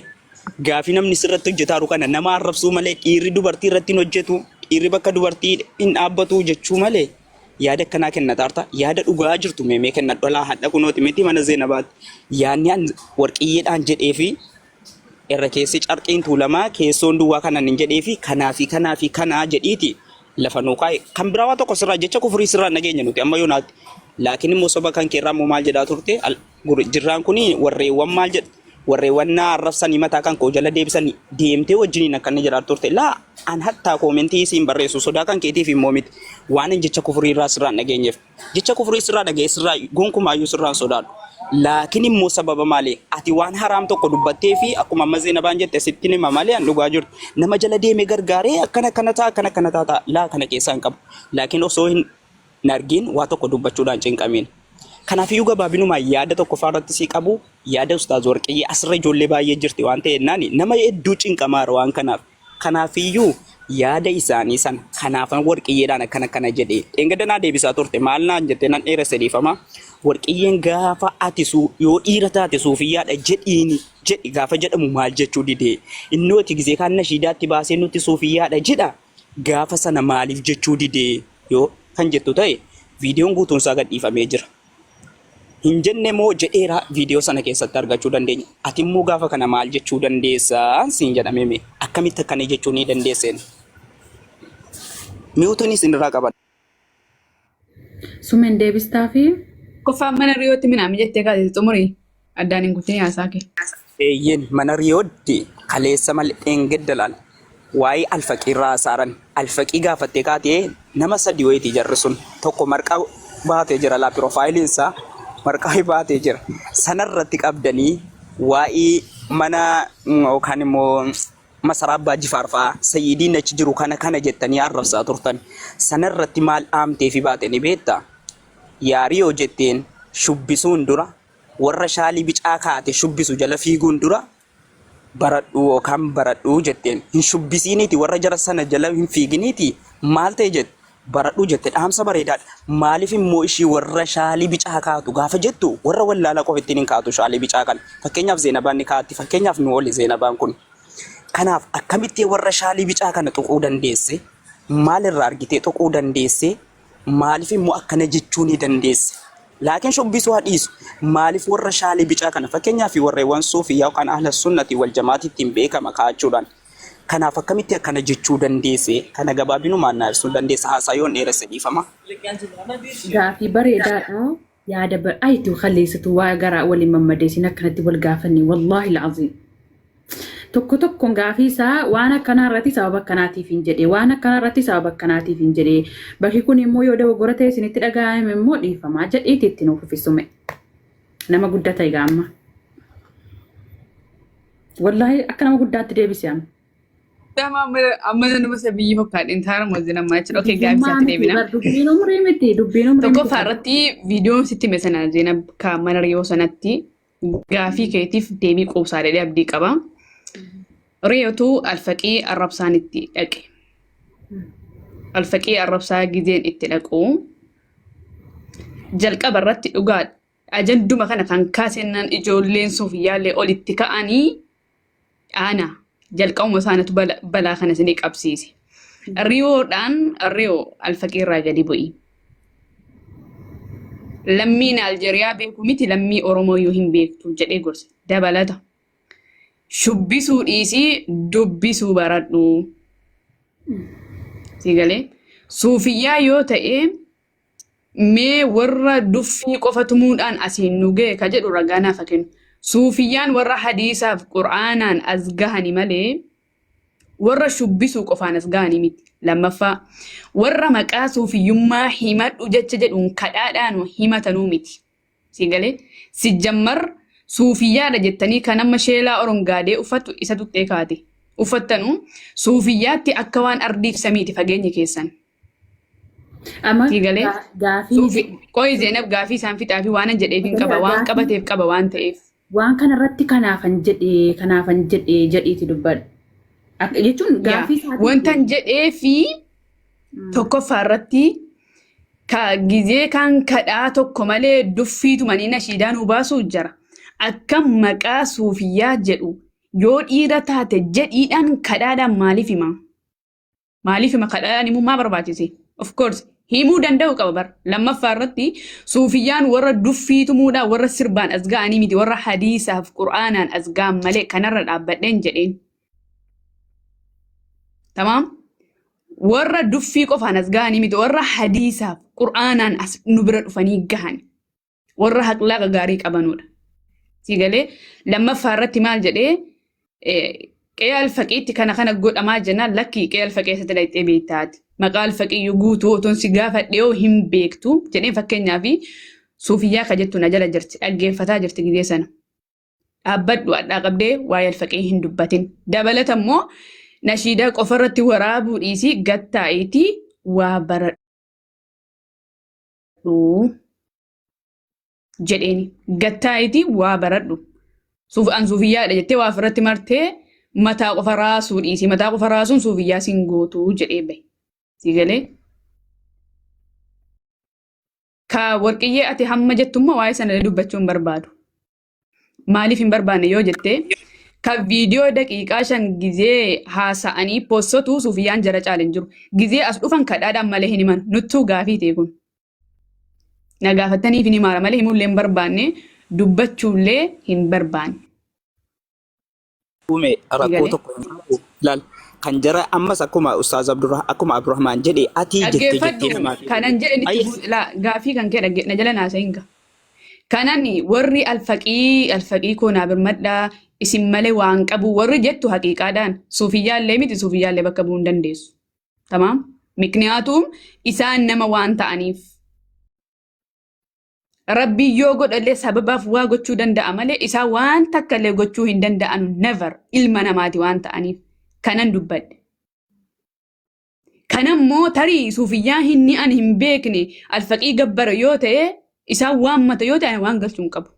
gaafii namni sirratti hojjetaaru kana nama arrabsuu malee dhiirri dubartii irratti hin hojjetu dhiirri bakka dubartii hin dhaabbatu jechuu malee yaada akkanaa kennataarta yaada dhugaa jirtu meemee kennadhu alaa hadha kunooti miti mana Zeenabaatti yaadni an warqiyyeedhaan jedhee fi irra keessi carqiin tuulamaa keessoon duwwaa kanan hin jedhee fi kanaa fi kanaa fi kanaa jedhiiti lafa nuu kaa'e. Kan biraa waa tokko sirraa jecha kufurii sirraa nageenya nuti amma yoonaatti. Laakiin immoo soba kan keerraa immoo maal jedhaa turte jirraan kun warreewwan maal jedhu warreewwan naa arrabsanii mataa kan koo jala deebisanii deemtee wajjiniin akka inni jedhaa turte. Laa an hattaa koomentii isiin barreessu sodaa kan keetiif immoo miti waan hin jecha kufurii irraa sirraa nageenyeef. Jecha kufrii sirraa dhaga'ee sirraa gonkumaayyuu sirraa hin sodaadhu. Laakiin immoo sababa maali? Ati waan haraam tokko dubbattee fi akkuma amma Zeenabaan jette sittin hima malee an dhugaa jirtu. Nama jala deemee gargaaree akkana akkana ta'a akkana akkana ta'a ta'a laa kana keessaa hin qabu. Laakiin osoo hin argiin waa tokko dubbachuudhaan cinqamiin. Kanaafiyyuu gabaabinumaan yaada tokkoffaa irratti sii qabu yaada Ustaaz Warqiyyee asirra ijoollee baay'ee jirti waan ta'e jennaani nama hedduu cinqamaara waan kanaaf. Kanaafiyyuu yaada isaanii sana kanaafan Warqiyyeedhaan akkana akkana jedhe. Dheengadda naa deebisaa turte maal naan jette nan dheeresse dhiifama. Warqiyyeen gaafa ati suu yoo dhiira taate suufiyyaadha jedhiini jedhi gaafa jedhamu maal jechuu didee. Innoo ati gizee kaan nashiidaatti baasee nutti suufiyyaadha jedha gaafa sana maaliif jechuu didee yoo kan jettu ta'e viidiyoon guutuun isaa gadhiifamee jira. Hin jenne moo jedheera viidiyoo sana keessatti argachuu dandeenya. Ati immoo gaafa kana maal jechuu dandeessa siin jedhamee mee akkamitti akkana jechuu ni dandeesseen. Mi'uutuun isin irraa qaba. Sumen deebistaa fi Koffaan mana riyootti minaami jettee kaasite xumuri addaan hin kutin haasaa kee. Eeyyeen mana riyootti kaleessa malee dheengadda laal. Waa'ee alfaqii irraa haasaaran. Alfaqii gaafattee kaatee nama sadi wayiiti jarri sun. Tokko marqaa baatee jira laa piroofaayiliin isaa marqaa baatee jira. Sanarratti qabdanii waa'ee mana yookaan immoo masaraa Abbaa Jifaar fa'aa sayyidiin achi jiru kana kana jettanii arrabsaa turtan. Sanarratti maal dhaamtee fi baate ni beektaa? Yaa Riyoo jetteen shubbisuun dura warra shaalii bicaa kaate shubbisu jala fiiguun dura baradhuu yookaan baradhuu jetteen hin shubbisiiniiti warra jara sana jala hin fiiginiiti maal ta'e jette baradhuu jette dhaamsa bareedaadha. Maaliif immoo ishii warra shaalii bicaa kaatu gaafa jettu warra wallaalaa qofa ittiin hin kaatu shaalii bicaa kana. Fakkeenyaaf Zeenabaan ni kaatti fakkeenyaaf nu oli Zeenabaan kun. Kanaaf akkamitti warra shaalii bicaa kana tuquu dandeesse? Maal irraa argitee tuquu dandeesse? Maaliif immoo akkana jechuu ni dandeesse? Laakiin shubbisuu haa dhiisu. Maaliif warra shaalii bicaa kana fakkeenyaaf warreewwan suufiyyaa yookaan ahla sunnati wal jamaati ittiin beekama kaa'achuudhaan. Kanaaf akkamitti akkana jechuu dandeesse? Kana gabaabinumaan naa ibsuu dandeessa. Haasaa yoon dheeresse dhiifama. Gaafii bareedaadha. Yaada bar ayitu kalleessitu waa garaa waliin mammadeessin akkanatti wal gaafanne wallaahi la'aziim. Tokko tokkoon gaafii isaa waan akkanaa irratti sababa akkanaatiif hin jedhe waan akkanaa irratti sababa akkanaatiif hin jedhe bakki kun immoo yoo dogoggora ta'e isinitti dhaga'ame immoo dhiifamaa jedhiiti itti nuuf uffisume. Nama guddaa ta'e gaamma. Wallaahi akka nama guddaatti deebise amma. Dama amma nama isa biyyi fakkaadhe taara moozin ammaa jechuudha. Okay, gaafii isaatti deebina. Dubbiin umrii miti dubbiin umrii miti. Tokkoffaa irratti viidiyoon sitti hime sana Zeenab ka mana riyoo sanatti gaafii keetiif deebii quubsaa jedhee abdii qaba. Riyootu alfaqii arrabsaan itti dhaqe. Alfaqii arrabsaa gizeen itti dhaqu. Jalqaba irratti dhugaa ajanduma kana kan kaasennaan ijoolleen suufiyyaallee olitti ka'anii ana jalqabuma isaanitu balaa kana isinii qabsiise. Riyoodhaan riyoo alfaqii irraa gadi bu'i. Lammiin Aljeeriyaa beeku miti lammii Oromoo iyyuu hin beektu jedhee gorse. Dabalata. Shubbisuu dhiisii dubbisuu baradhu. Si galee? Suufiyyaa yoo ta'e mee warra duffii qofa tumuudhaan asiin nu ga'e ka jedhu ragaa naaf haa kennu. Suufiyyaan warra hadiisaaf qur'aanaan as gahani malee warra shubbisuu qofaan as gahanii miti. Lammaffaa warra maqaa suufiyyummaa himadhu jecha jedhuun kadhaadhaan himatanuu miti. Si galee? Sijjammar suufiyyaadha jettanii kan amma sheelaa orongaadee uffattu isa tuqxee kaate. Uffattanu suufiyyaatti akka waan ardiif samiiti fageenyi keessan. Amma Si galee? gaafii Suufi qoyi Zeenab gaafii isaan fixaa fi waanan jedheef hin qaba. Waan gaafii qabateef qaba waan ta'eef. waan kanarratti kanaafan jedhee jedhiiti dubbadhu. Jechuun Yaa gaafii isaatiin wantan jedhee fi tokkoffaa irratti ka gizee kan kadhaa tokko malee duffii tumanii nashiidaa nu baasuu jira. Akka maqaa suufiyyaa jedhu yoo dhiira taate jedhiidhaan kadhaadhaan maaliif hima? Maaliif hima kadhaadhaan himuu maa barbaachise? Of course himuu danda'u qaba bar. Lammaffaa irratti suufiyyaan warra duffii tumuudhaan warra sirbaan as ga'anii miti warra hadiisaaf qur'aanaan as ga'an malee kanarra dhaabbadheen jedheen. Tamaam? Warra duffii qofaan as ga'anii miti warra hadiisaaf qur'aanaan as nu bira dhufanii gahan warra akhlaaqa gaarii qabanudha. Si galee lammaffaa irratti maal jedhee qe'ee alfaqiitti kana kana godhamaa jennaan lakkii qe'ee alfaqii keessatti dhaqxee beektaati. Maqaa alfaqiyyuu guutuu otoon si gaafadhe yoo hin beektu jedheen fakkeenyaaf suufiyyaa ka jettu na jala jirti dhaggeeffataa jirti gizee sana. Dhaabbadhu hadhaa qabdee waa'ee alfaqii hin dubbatin. Dabalata immoo nashiidaa qofarratti waraabuu dhiisii gattaa'iitii waa baradhu jedheeni. Gattaa'iitii waa baradhu. Suuf an suufiyyaadha jettee waa ofirratti martee mataa qofa raasuu dhiisii mataa qofa raasuun suufiyyaa sin gootu jedhee bahe. Si galee? Ka warqiyyee ati hamma jettummaa waa'ee sana dubbachuu hin barbaadu. Maaliif hin barbaanne yoo jette ka viidiyoo daqiiqaa 5 gizee haasa'anii postotuu suufiyyaan jara caale hin jiru. Gizee as dhufan kadhaadhaan malee hin himan. Nuttuu gaafii ta'e kun. Na gaafattaniif hin himaara malee himuullee hin barbaanne dubbachuullee hin barbaanne. Uume rakkoo Galee. tokko hin qabu. Laal kan jara ammas akkuma Ustaaz Abdurrah akkuma Abdurrahmaan jedhe ati jettee jettee Dhaggeeffadhu namaaf kanan jedhe nitti Ayya. laa gaafii kan kee dhagge na jala naasa'in ga. Kanan warri alfaqii alfaqii koo naa birmadhaa isin malee waan qabu warri jettu haqiiqaadhaan suufiyyaallee miti suufiyyaallee bakka bu'uu hin dandeessu. Tamaam? Mikniyaatuum isaan nama waan ta'aniif. Rabbiin yoo godhallee sababaaf waa gochuu danda'a malee isaan waan takka illee gochuu hin danda'anu never ilma namaati waan ta'aniif kanan dubbadhe. Kanammoo tarii suufiyyaa hinni ani hin beekne alfaqii gabbara yoo ta'e isaan waan mata yoo ta'e ani waan galchuu hin qabu.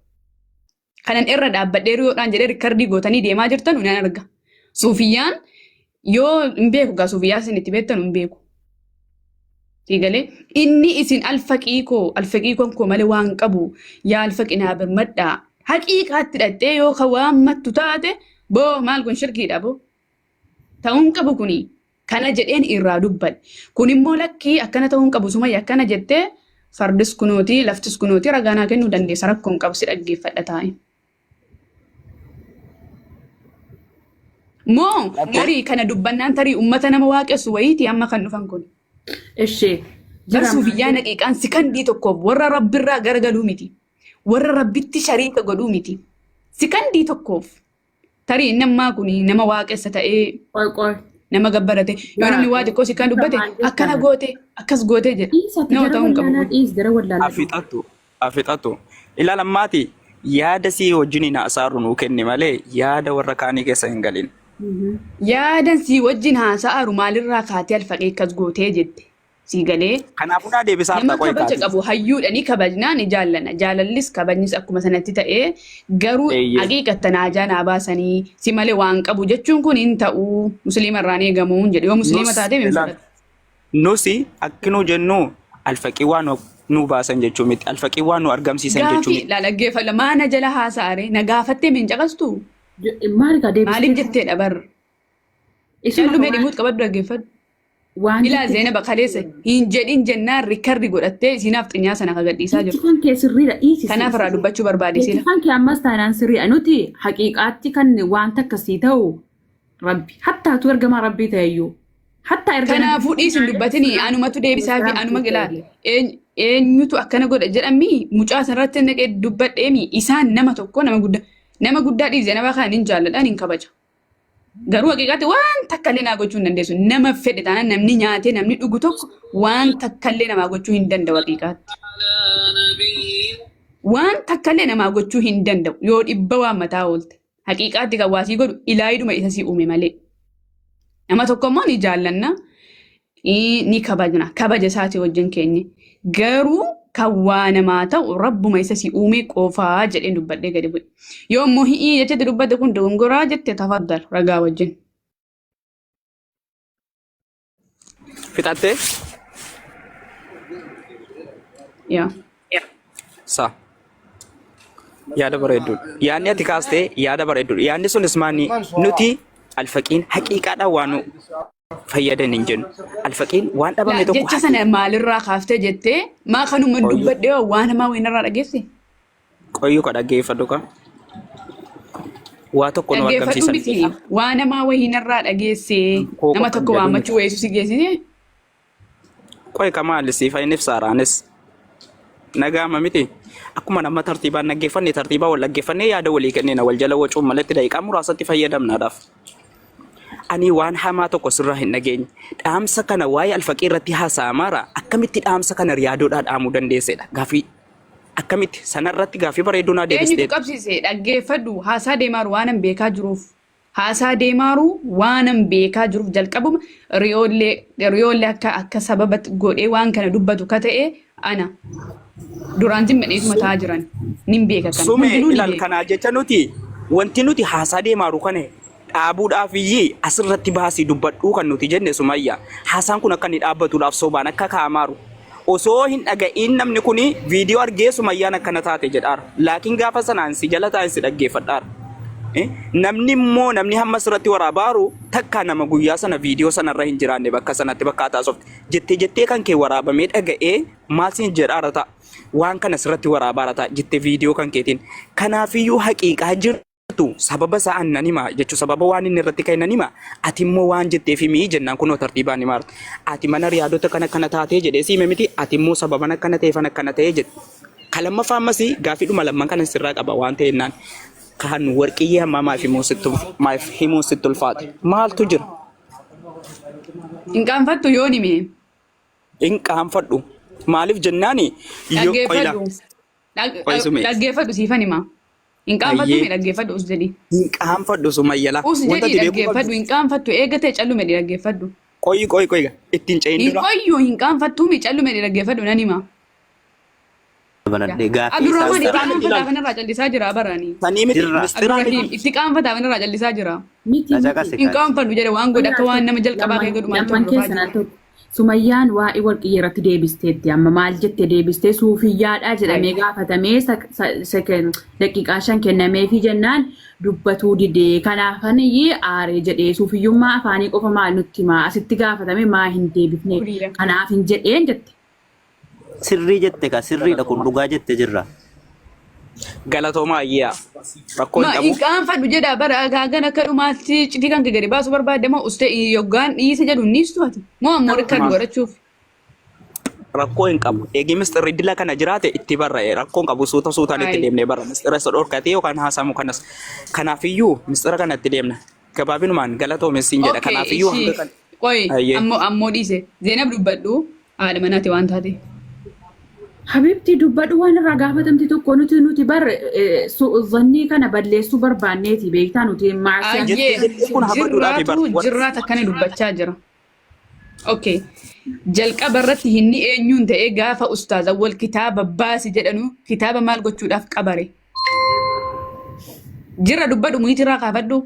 Kanan irra dhaabbadhee riyoodhaan jedhee rikkardii gootanii deemaa jirtan nan arga. Suufiyyaan yoo hin beeku gaa suufiyyaa isin itti beektan hin beeku. Siigalee inni isin alfaqii koo alfaqii koon koo malee waan qabu yaa alfaqii naa birmadhaa haqiiqaatti dhaqxee yoo ka waan mattu taate boo maal kun shirkiidha boo. Ta'uu hin qabu kuni. Kana jedheen irraa dubbadhe. Kun immoo lakkii akkana ta'uu hin qabu sumayya akkana jettee fardis kunooti laftis kunooti ragaa naa kennuu dandeessa rakkoo hin qabu si dhaggeeffadha taa'e. Moo tarii kana dubbannaan tarii ummata nama waaqessu wayiiti amma kan dhufan kun. Ishee Bar jira maal suufiyyaa naqiiqaan sikandii tokkoof warra rabbirraa garagaluu miti. Warra rabbitti shariika godhuu miti. Sikandii tokkoof. Tarii inni ammaa kun nama waaqessa ta'ee Qoy qoy. nama gabbarate yoo namni waa xiqqoo si kan dubbate Maal akkana jettan? goote akkas goote jedha. Dhiis ati Nama gara ta'uu hin qabu wallaalaa kun. dhiis gara wallaalaa dhufu. Afixattu afixattu ilaala ammaati yaada sii wajjin hin haasa'arru nuu kenni malee yaada warra kaanii keessa hin galin. Yaadan sii wajjin haasa'aaru maalirraa kaatee alfaqee akkas gootee jette. Sii galee. Kanaafuu naa deebisaa Nama harta qoy kabaja kaati. qabu hayyuudha ni kabajnaa ni jaallana. Jaalallis kabajnis akkuma sanatti ta'ee garuu Eeyyee. haqiiqatta naajaa naa baasanii si malee waan qabu jechuun kun hin ta'u musliima irraan eegamu hin jedhu. Yoo musliima Nus taate min ilaal fudhatu. nusi akki nu jennu alfaqii waa nu baasan jechuu miti alfaqii waa nu argamsiisan jechuu Gaafii miti. laa dhaggeeffadha maa na jala haasa'are na gaafattee min caqastu Maal kaa maaliif deebistee jetteedha bar. isuma Callumee waan dhimuut qabadhu dhaggeeffadhu. Waan Ilaa jette Zeenaba kaleessa hin jedhin jennaan rikarri godhattee isinaaf xinyaa sana ka gadhiisaa jechi jirtu. kan kee sirriidha dhiisi. Kanaaf irraa dubbachuu barbaade Jechi sila. kan kee ammas taanaan sirriidha. Nuti haqiiqaatti kan wanta akkasii ta'u rabbi hattaatu ergamaa rabbii ta'eyyuu. Hattaa erga Kanaafuu dhiisin dubbatini anumatu deebisaa fi anuma gilaa eenyutu akkana godha jedhami mucaa sanarratti naqee dubbadheemi isaan nama tokko nama guddaa dhiise nama kan hin jaalladhaan hin kabaja. Garuu haqiiqaatti waan takka illee naa gochuu hin dandeessu. Nama fedhe taanaan namni nyaatee namni dhugu tokko waan takka illee namaa gochuu hin danda'u haqiiqaatti. Waan takka illee namaa gochuu hin danda'u yoo dhibba waan mataa oolte. Haqiiqaatti kan waasii godhu ilaayidhuma isa si uume malee. Nama tokko immoo ni jaallanna, ni kabajna, kabaja isaatii wajjin keenye. Garuu kan waa namaa ta'u rabbuma isa si uume qofaa jedheen dubbadhee gadi bu'e. Yoo immoo hi'ii jechetti dubbate kun dogongoraa jette tafaddal ragaa wajjin. Fixattee? Yaa. Sa. Yaada bareedduudha. Yaadni ati kaastee yaada bareedduudha. Yaadni sunis maanni nuti alfaqiin haqiiqaadhaan waan nu fayyadan hin jennu. Alfaqiin waan dhabame Laa tokko jecha sana maalirraa kaaftee jettee maa kanuma Qoyyuu. dubbadhee waan hamaa wayinarraa dhageesse? Qoyyuu ka dhaggeeffadhu ka. Waa tokko nu Dhaggeeffadhu argamsiisan. miti waan hamaa wayiinarraa dhageesse Koo nama qofa tokko jedhu miti. waammachuu wayiisu si geessise. Qoy ka maali siif hin ibsaaraanis. Nagaama miti. Akkuma nama tartiibaan dhaggeeffanne tartiibaa wal dhaggeeffannee yaada walii kennina wal jala wacuun malatti daqiiqaa muraasatti fayyadamnaadhaaf. Ani waan hamaa tokko sirraa hin dhageenye. Dhaamsa kana waa'ee alfaqii irratti haasa'amaara akkamitti dhaamsa kana riyaadoodhaa dhaamuu dandeessedha. Gaaffii akkamitti sanarratti gaaffii bareedduu naa Eenyutu deebisteetta. qabsiise dhaggeeffadhu haasaa deemaaru waanan beekaa jiruuf. Haasaa deemaaru waanan beekaa jiruuf jalqabuma riyoollee riyoollee akka akka sababa godhee waan kana dubbatu ka ta'e ana. Duraan zimma dheesuma ta'aa jiran nin beeka kana. Sume Hundinuu ni ilaal beeka. kanaa jecha nuti wanti nuti haasaa deemaaru kana dhaabuudhaaf iyyii asirratti baasii dubbadhuu kan nuti jenne Sumayya. Haasaan kun akka inni dhaabbatuudhaaf sobaan akka kaa'amaaru. Osoo hin dhaga'iin namni kun viidiyoo argee Sumayyaan akkana taate jedhaara. Laakiin gaafa sanaan si jala taa'een si dhaggeeffadhaara. Namni immoo namni hamma asirratti waraabaaru takkaa nama guyyaa sana viidiyoo sanarra hin jiraanne bakka sanatti bakka haasofte jettee jettee kan kee waraabamee dhaga'ee maal siin jedhaara ta'a. Waan kana sirratti waraabaara ta'a jettee viidiyoo kan keetiin. Kanaafiyyuu haqiiqaa jiru. Jirtu sababa isaa an nan hima jechuun sababa waan inni irratti ka'e nan hima ati immoo waan jetteef himi jennaan kunoo tartiibaan himaarti ati mana riyaadota kana kana taatee jedhee si hime miti ati immoo sababan akkana ta'eefan akkana ta'ee jette ka lammaffaa ammas gaaffiidhuma lamman kana sirraa qaba waan ta'ennaan kan warqiyyee ammaa maaf himuu sitti maaf himuu sitti ulfaate maaltu jira Hin qaanfattu yoon hime. hin qaanfadhu maaliif jennaani yoo qoyla Dhaggeeffadhu. qoy sumee Dhaggeeffadhu siifan hima. Hin qaanfattu Ayyee. mee dhaggeeffadhu us jedhi. Hin qaanfadhu sumayyala. Us Wanta jedhi ati beekuu dhaggeeffadhu qabdu. hin qaanfattu eega ta'e callume jedhi dhaggeeffadhu. Qoyi qoyi qoyi ittiin ce'in Hin dura. qoyyu hin qaanfattu mi callume jedhi dhaggeeffadhu nan hima. Banadhee gaaffii Abdurrahman isaan itti Mistira miti qaanfataa ilaali. kanarraa callisaa jira barani. Sanii miti Jirra. mistira miti. Abdurrahiim itti qaanfataa kanarraa callisaa jira. Miti Na miti. caqasi Hin kaati. qaanfadhu jedhe waan godhe akka waan nama jalqabaa kee godhumaatti Lamman hordofaa keessan jira. al tokko. Sumayyaan waa'ee warqiyyee irratti deebisteetti amma maal jette deebistee suufiyyaadhaa jedhamee gaafatamee daqiiqaa 5 kennameefii jennaan dubbatuu didee kanaafan aaree jedhee suufiyyummaa afaanii qofa maal nutti himaa asitti gaafatame maa hin deebifne Kuriidha. kanaaf hin jedheen jette. Sirrii jette ka sirriidha kun dhugaa jette jirra. Galatoomaa ayyaa. Rakkoo hin Ma qabu. hin qaanfadhu jedha bara haagan akka dhumaatti citii kan kee gadi baasuu barbaadde moo ustee yoggaan dhiise jedhu hin dhiistu ati moo ammoo rikkadhu godhachuuf. Rakkoo hin qabu. Eegi misxirri dila kana jiraate itti barra'e rakkoo hin qabu suuta suutaan itti Ayi. deemnee barra. Misxira isa dhorkatee yookaan haasamu kanas. Kanaafiyyuu misxira kana itti deemna. Gabaabinumaan galatoomi siin jedha. Okay, Kanaafiyyuu ishii hanga kan. qoy Ayyee. ammoo ammoo dhiise Zeenab dubbadhu haadha manaati waan taate. Habibti dubbadhu waan irraa gaafatamte tokko nuti nuti bar zannii kana balleessuu barbaanneeti beektaa nuti maasiyaan Ayyee Jettee jettee kun habaduudhaafi bar. jirraatu jirraata akkana dubbachaa jira. Okay. Jalqaba irratti hinni eenyuun ta'ee gaafa ustaaz awwal kitaaba baasi jedhanu kitaaba maal gochuudhaaf qabare. Jira dubbadhu muyitirraa kaafadhu.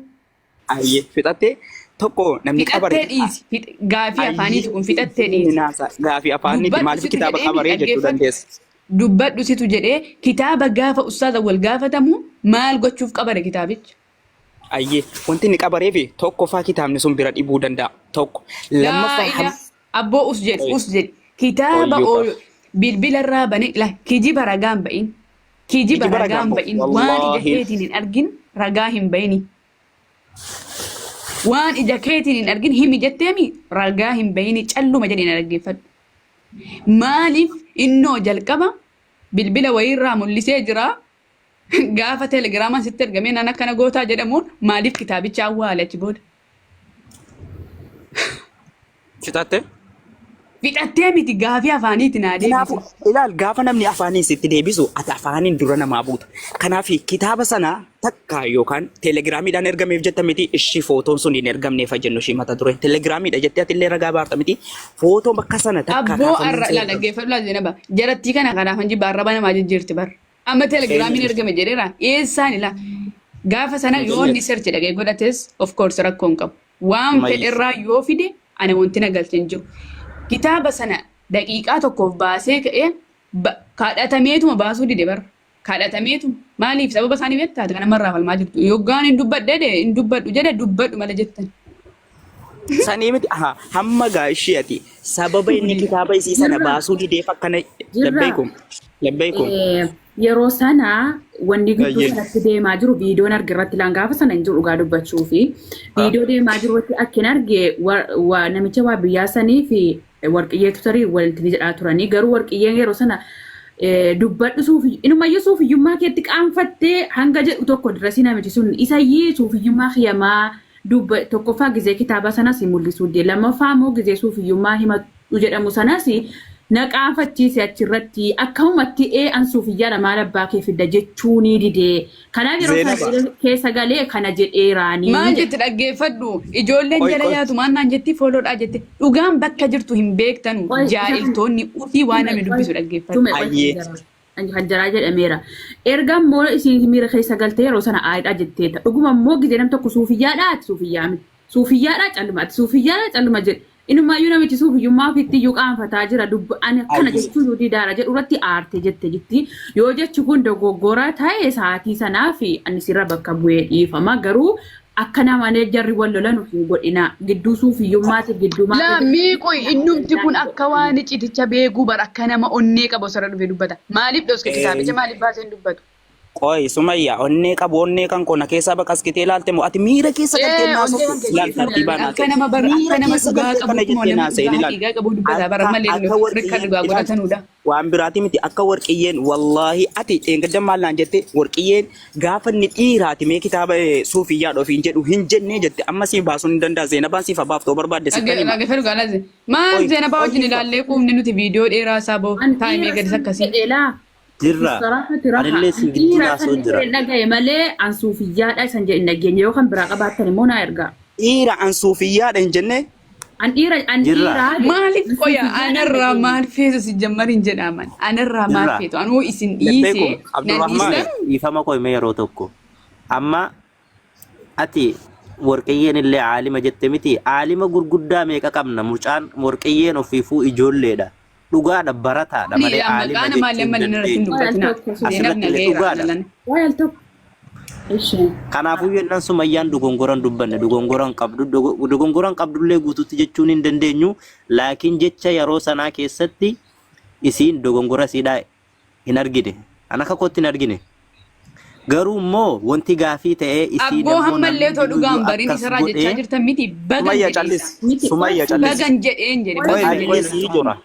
Ayyee fixattee tokko namni qabare. Fixattee dhiisi. Gaafii Ayyee afaaniiti kun fixattee dhiisi. naasa gaafii afaaniiti Dubbadhu maaliif situ kitaaba jedhee mi qabaree jechuu dhaggeeffadhu. dandeessa. Dubbadhu situ jedhee kitaaba gaafa ustaaz awwal gaafatamu maal gochuuf qabare kitaabicha. Ayyee wanti inni qabareefi tokkoffaa kitaabni sun bira dhibuu danda'a. Tokko Laa lammaffaa ilaa. Abboo us jedhi Qoy us jedhi. Kitaaba qoyyuu qaba. bilbila irraa bane la kijiba ragaa hin ba'in. Kijiba Kijiba ragaa ragaa hin hin ba'u. ba'in. Waan ija Wallaahi. keetiin hin argin ragaa hin ba'ini. Waan ija keetiin hin argin himi jetteemi ragaa hin ba'ini calluma jedhi na dhaggeeffadhu. Maaliif innoo jalqaba bilbila wayiirraa mul'isee jira gaafa telegiraamaan sitti ergamee naan akkana gootaa jedhamuun maaliif kitaabicha awwaale achi booda? Fixatte? Fixattee miti gaafii afaaniiti naa Kanaafuu deebisi. ilaal gaafa namni afaaniin sitti deebisu ati afaaniin dura namaa buuta. Kanaaf kitaaba sana takka yookaan telegiraamiidhaan ergameef jetta miti ishii footoon sun hin ergamneef jennu ishii mata dureen telegiraamiidha jettee ati illee ragaa baarta miti footoo bakka sana takka Abboo kaafameen arra si ilaa ergame. dhaggeeffadhu laa Zeenaba jarattii kana kanaaf hanji baarraba namaa jijjiirti bar. Amma telegiraamiin Eenyu? ergame jedheera eessaan ilaa gaafa sana yoo inni search dhaqee godhates of course rakkoo hin qabu. Waan Sumayya. fedherraa yoo fide ana wanti na galche hin jiru. Kitaaba sana daqiiqaa tokkoof baasee ka'ee kadhatameetuma baasuu dide bara. Kadhatameetuma maaliif sababa isaanii beektaa kan namarraa falmaa jirtu. Yoggaan hin dubbadhe jedhe hin dubbadhu jedhe dubbadhu malee jettan. Sanii miti aha hamma gaa ishii ati sababa inni kitaaba isii sana Jirra. baasuu dideef akkana Jirra. labbeekum labbeekum. Yeroo sana wanni gidduu Baay'ee. sanatti deemaa jiru viidiyoon arge irratti laan gaafa sana hin jiru dhugaa dubbachuu fi viidiyoo deemaa jiru irratti akkin arge namicha waa biyyaa sanii fi warqiyyeetu tarii walitti ni jedhaa turanii garuu warqiyyeen yeroo sana dubbadhu suufi inumayyuu suufiyyummaa keetti qaanfattee hanga jedhu tokko dirasii namichi sun isayyii suufiyyummaa kiyamaa dubba tokkoffaa gizee kitaaba sanas hin mul'isuu dide lammaffaa immoo gizee suufiyyummaa himadhu jedhamu sanas na qaanfachiise achirratti akkamumatti ee an suufiyyaadha maal abbaa kee fidda jechuunii dide kanaaf yeroo sana Zeenaba. miira keessa galee kana jedheeraanii Maal jedhe. jetti dhaggeeffadhu ijoolleen Qoy jala qoy. yaatu maal naan jetti fooloodhaa jette dhugaan bakka jirtu hin beektanu Qoy isa kana jaa'iltoonni ufii waan tume namni qoy dubbisu dhaggeeffadhu. tume qoy Ayyee. kan jaraa jedhameera. Erga immoo isiin miira keessa galtee yeroo sana aayidhaa jetteetta. Dhuguma immoo gizee nam tokko suufiyyaadhaa ati suufiyyaa miti. Suufiyyaadhaa calluma ati suufiyyaadhaa calluma jedhe. Inumaayyuu namichi suufiyyummaa ofiitti iyyuu qaanfataa jira. Dubba ani akkana Ayyee. jechuun nu didaara jedhu irratti aarte jette jetti. Yoo jechi kun dogoggora ta'e sa'aatii sanaa fi ani sirra bakka bu'ee dhiifama. Garuu akka namanee jarri wal lolanu hin godhina. Gidduu suufiyyummaatiif gidduu maal Laammii qoy innumti kun akka waan iciticha beekuu bar akka nama onnee qabu osoo irra dhufee dubbata. Maaliif dhoske kitaabicha maaliif baasee hin dubbatu? Qoy Sumayya onnee qabu onnee kan koo na keessaa baqaskitee ilaalte moo ati miira keessa galtee Ee naasoftu onnee kan ilaal keessa tartiibaan akka haasa'e nama bar akka miira nama keessa dhugaa galtee kana qabuutu moo jettee nama naasa'in dhugaa ilaal haqiiqaa qabu dubbata bara akka malee akka rikka warqiyyeen dhugaa ilaal godhatanuudha. waan biraati miti akka warqiyyeen wallaahi ati dheengadda maal naan jette warqiyyeen gaafa inni dhiiraati mee kitaaba suufiyyaa ofiin jedhu hin jennee jette amma siif baasuun hin danda'a Zeenabaan siif habaaftoo barbaadde sittan hima Dhaggeeffadhu gaalaase. Maal qoy Zeenabaa qoy wajjin ilaallee quufne nuti viidiyoo dheeraa isaa boo An taa'imee dhiira gadis san akkasii. jedhe laa. Jirra. Bisaraafati raha. Anillee An sin gidduu dhiira naasoo san jira. jedhe dhagaye malee an suufiyyaadha isan jedhe hin dhageenye yoo kan biraa qabaattan immoo naa ergaa. Dhiira an suufiyyaadha hin jenne An dhiira an Jirra. dhiiraa jedhe Maaliif an qoya suufiyyaadha hin anarraa dhageenye. maal feetu si jammarin jedhaman anarraa maal Jirra. feetu anuu isin dhiisee Labbeekum na Abdurrahmaan dhiistan Dhiifama qoyme yeroo tokko. Amma ati warqiyyeen illee aalima jette miti. Aalima gurguddaa meeqa qabna? Mucaan warqiyyeen ofiifuu ijoolleedha. Dhugaadha barataadha Ani malee maqaa aalima namaallee jechuu hin malee irratti hin dandeenyu. Qoy al dubbatina. tokko sume. Zeenab Asirratti illee nagayeera dhugaadha. analan. Qoy al tokko. Ishee. Kanaafuu jennaan Sumayyaan dogongoran dubbanne dogongoran qabdu dogongoran qabdullee guutuutti jechuun hin dandeenyu laakiin jecha yeroo sanaa keessatti isiin dogongora isiidhaa hin argine an akka kootti hin argine garuu immoo wanti gaafii ta'ee isiin Abboo immoo hammallee namni otoo dhugaan iyyuu bariin akkas isarraa jechaa godhee jirtan miti bagan Sumayya jedhe callis isa. Miti qoy Sumayya sume. callis Bagan jedheen jedhe Qoy Qoy bagan qoy jedhe. sii jenna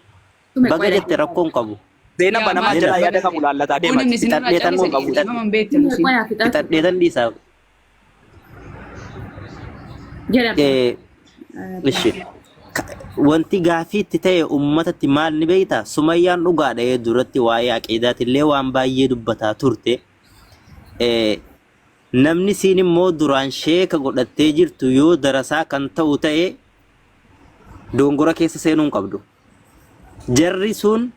Sume baga qoy jette rakkoon qabu Zeenaba Yaa namaa maal jalaa baga yaada qabu jedhe. laallataa Oo deemati namni isinirraa fixadhee tan callise rakkoo qabu dhiifama hin beektan Sume isin. qoy haa fixatu. fixadhee tan dhiisaa Jedhama. Ishi wanti gaafii itti ta'e ummatatti maal ni beektaa? Sumayyaan dhugaadha duratti waa'ee aqiidaatillee waan baay'ee dubbataa turte. Namni siin immoo duraan sheeka godhattee jirtu yoo darasaa kan ta'u ta'e dogongora keessa seenuu hin qabdu. Jarri sun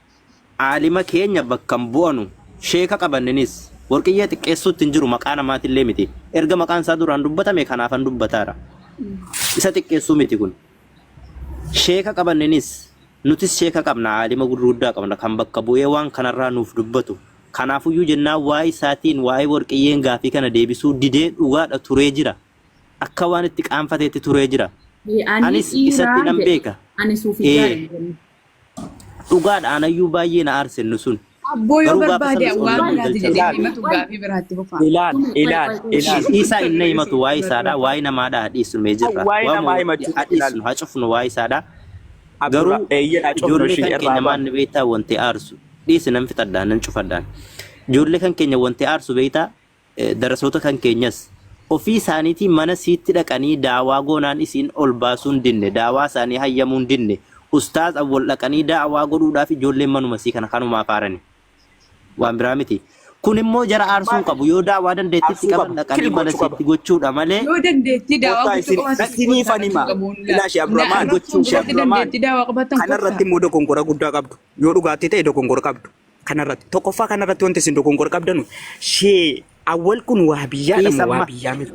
aalima keenya bakka hin bu'anu. Sheeka qabanninis warqiyyee xiqqeessuutti hin jiru maqaa namaatillee miti. Erga maqaan isaa duraan dubbatame kanaafan dubbataara. Isa xiqqeessuu miti kun. Sheeka qabanninis nutis sheeka qabna aalima gurguddaa qabna kan bakka bu'ee waan kanarraa nuuf dubbatu. Kanaafuyyuu jennaan waa'ee isaatiin waa'ee warqiyyeen gaafii kana deebisuu didee dhugaadha turee jira. Akka waan itti qaanfateetti turee jira. Ani Anis isatti dhiiraa nan jedhe. beeka. Ani suufiyyaa Ee hin jennu. dhugaadha anayyuu baay'ee na aarse inni sun. Abboo yoo Garuu gaafa barbaade sanas ol waan nama hin biraati galchan. jedhee Ilaali, himatu gaafii biraatti fufaa. ilaali, Sume qoy ilaali, qoy qoy. ilaali. Isaa inni himatu waa'ee isaadha waa'ee namaadha hadhiisnu mee jirra. Waa'ee Waa'uma namaa himachuu haa ilaali. dhiisnu haa cufnu waa'ee isaadha. Abdurra Garuu eeyyee haa cufnu ijoollee ishii kan irraa keenya baanu. maanni beektaa wanti aarsu dhiisi nan fixadhaan nan cufadhaan. Ijoollee kan keenya wanti aarsu beektaa darasoota kan keenyas ofii isaaniitii mana siitti dhaqanii daawaa goonaan isiin ol baasuun dinne daawaa isaanii hayyamuun dinne ustaaz awwal dhaqanii daawaa godhuudhaaf ijoolleen manuma sii kana kanumaaf aarani. Waan biraa miti. Kun immoo jara aarsuu hin qabu. Yoo daawaa dandeettiitti Aarsuu qaban qaba. dhaqanii Kil mana gochuu qaba. siitti gochuudha malee Yoo dandeettii daawaa Kottaa gochuu isin qabaatan isiniifan kottaa hima. gochuu qabuun Ilaa shee na Abdurrahmaan, arrabsuun shee duratti Abdurrahmaan dandeettii daawaa qabaatan kanarratti kottaa. immoo dogongora guddaa qabdu. Yoo dhugaatti ta'e dogongora qabdu. Kanarratti tokkoffaa kanarratti wanti isin dogongora qabdanu shee awwal kun waa biyyaadha dhiis moo waa amma. biyyaa miti.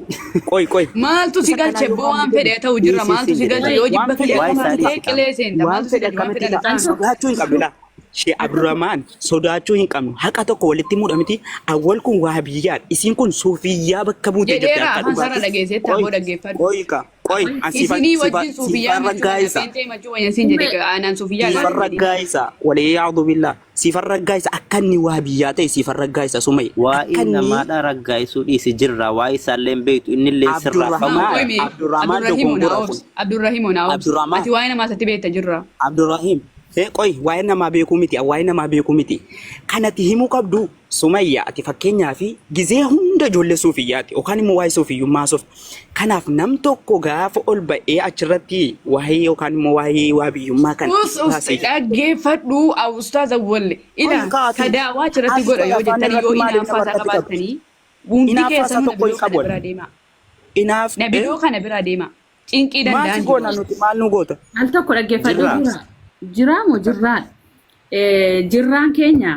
Qoy qoy. Maaltu si Isa kanaa galche yoo boo waan waan fedhe fedhe ta'u jirra Dhiisi maaltu siin si jedhe galche yoo waan jibba fedhe kiyya Waa'ee isaa qabaate dhiisi qaama. qilee seenta waan maaltu si fedhe galche waan akkamitti fedhan ta'a ta'an. sodaachuu hin qabnu laa. Shee Abdurrahmaan sodaachuu hin qabnu haqa tokko walitti muudha miti awwal kun waa biyyaadha isiin kun suufiyyaa bakka buute jirti Jedheera akka afaan sarara dhugaatti. dhageesseetta Qoy ammoo dhaggeeffadhu. qoy ka qoy an siifan Isinii siifan wajjin suufiyyaa siifan machuu wayya raggaayisa. feentee machuu wayya siin Sume jedhe aanaan suufiyyaa Siifan naan hin jedhin. raggaayisa waliyaadu billaa siifan raggaayisa akka inni waa biyyaa ta'e siifan raggaayisa sumaye akka Waa'ee inni namaadha raggaa'isuu dhiisi jirra. Waa'ee isaallee hin beektu. Innillee sirraa Haa fagoo Abdurrahmaan qoy dha. mee Abdurrahmaan Abdurrahiim naa dogongora kun obsi Abdurrahiim naa obsi Abdurrahmaan ati waa'ee namaa isatti beekta jirra. Abdurrahim qoy waa'ee namaa beekuu miti waa'ee namaa beekuu miti kanati himuu qabdu Sumayya ati fakkeenyaa fi gizee hunda ijoollee suufiyyaati yookaan immoo waa'ee suufiyyummaa suuf kanaaf nam tokko gaafa ol ba'ee achirratti waa'ee yookaan immoo waa'ee waa biyyummaa kana Us us baasee dhaggeeffadhu ustaaz awwalle ila Qoy kaati. ka daawaa achirratti Ati godha qoy yoo afaan jettan irratti yoo maaliif inaaffaa nama isaa harkatti qabdu? qabaattanii hundi Inaaffaa isaa keessanuu tokko hin nabiloo kana qabu. biraa deemaa. Inaaf Nabiloo kana biraa deemaa. Cinqii maal danda'an si jiru. goona nuti maal nu goota? Al tokko dhaggeeffadhu Jirra. jira. Jiraa moo jirraan? Jirraan keenya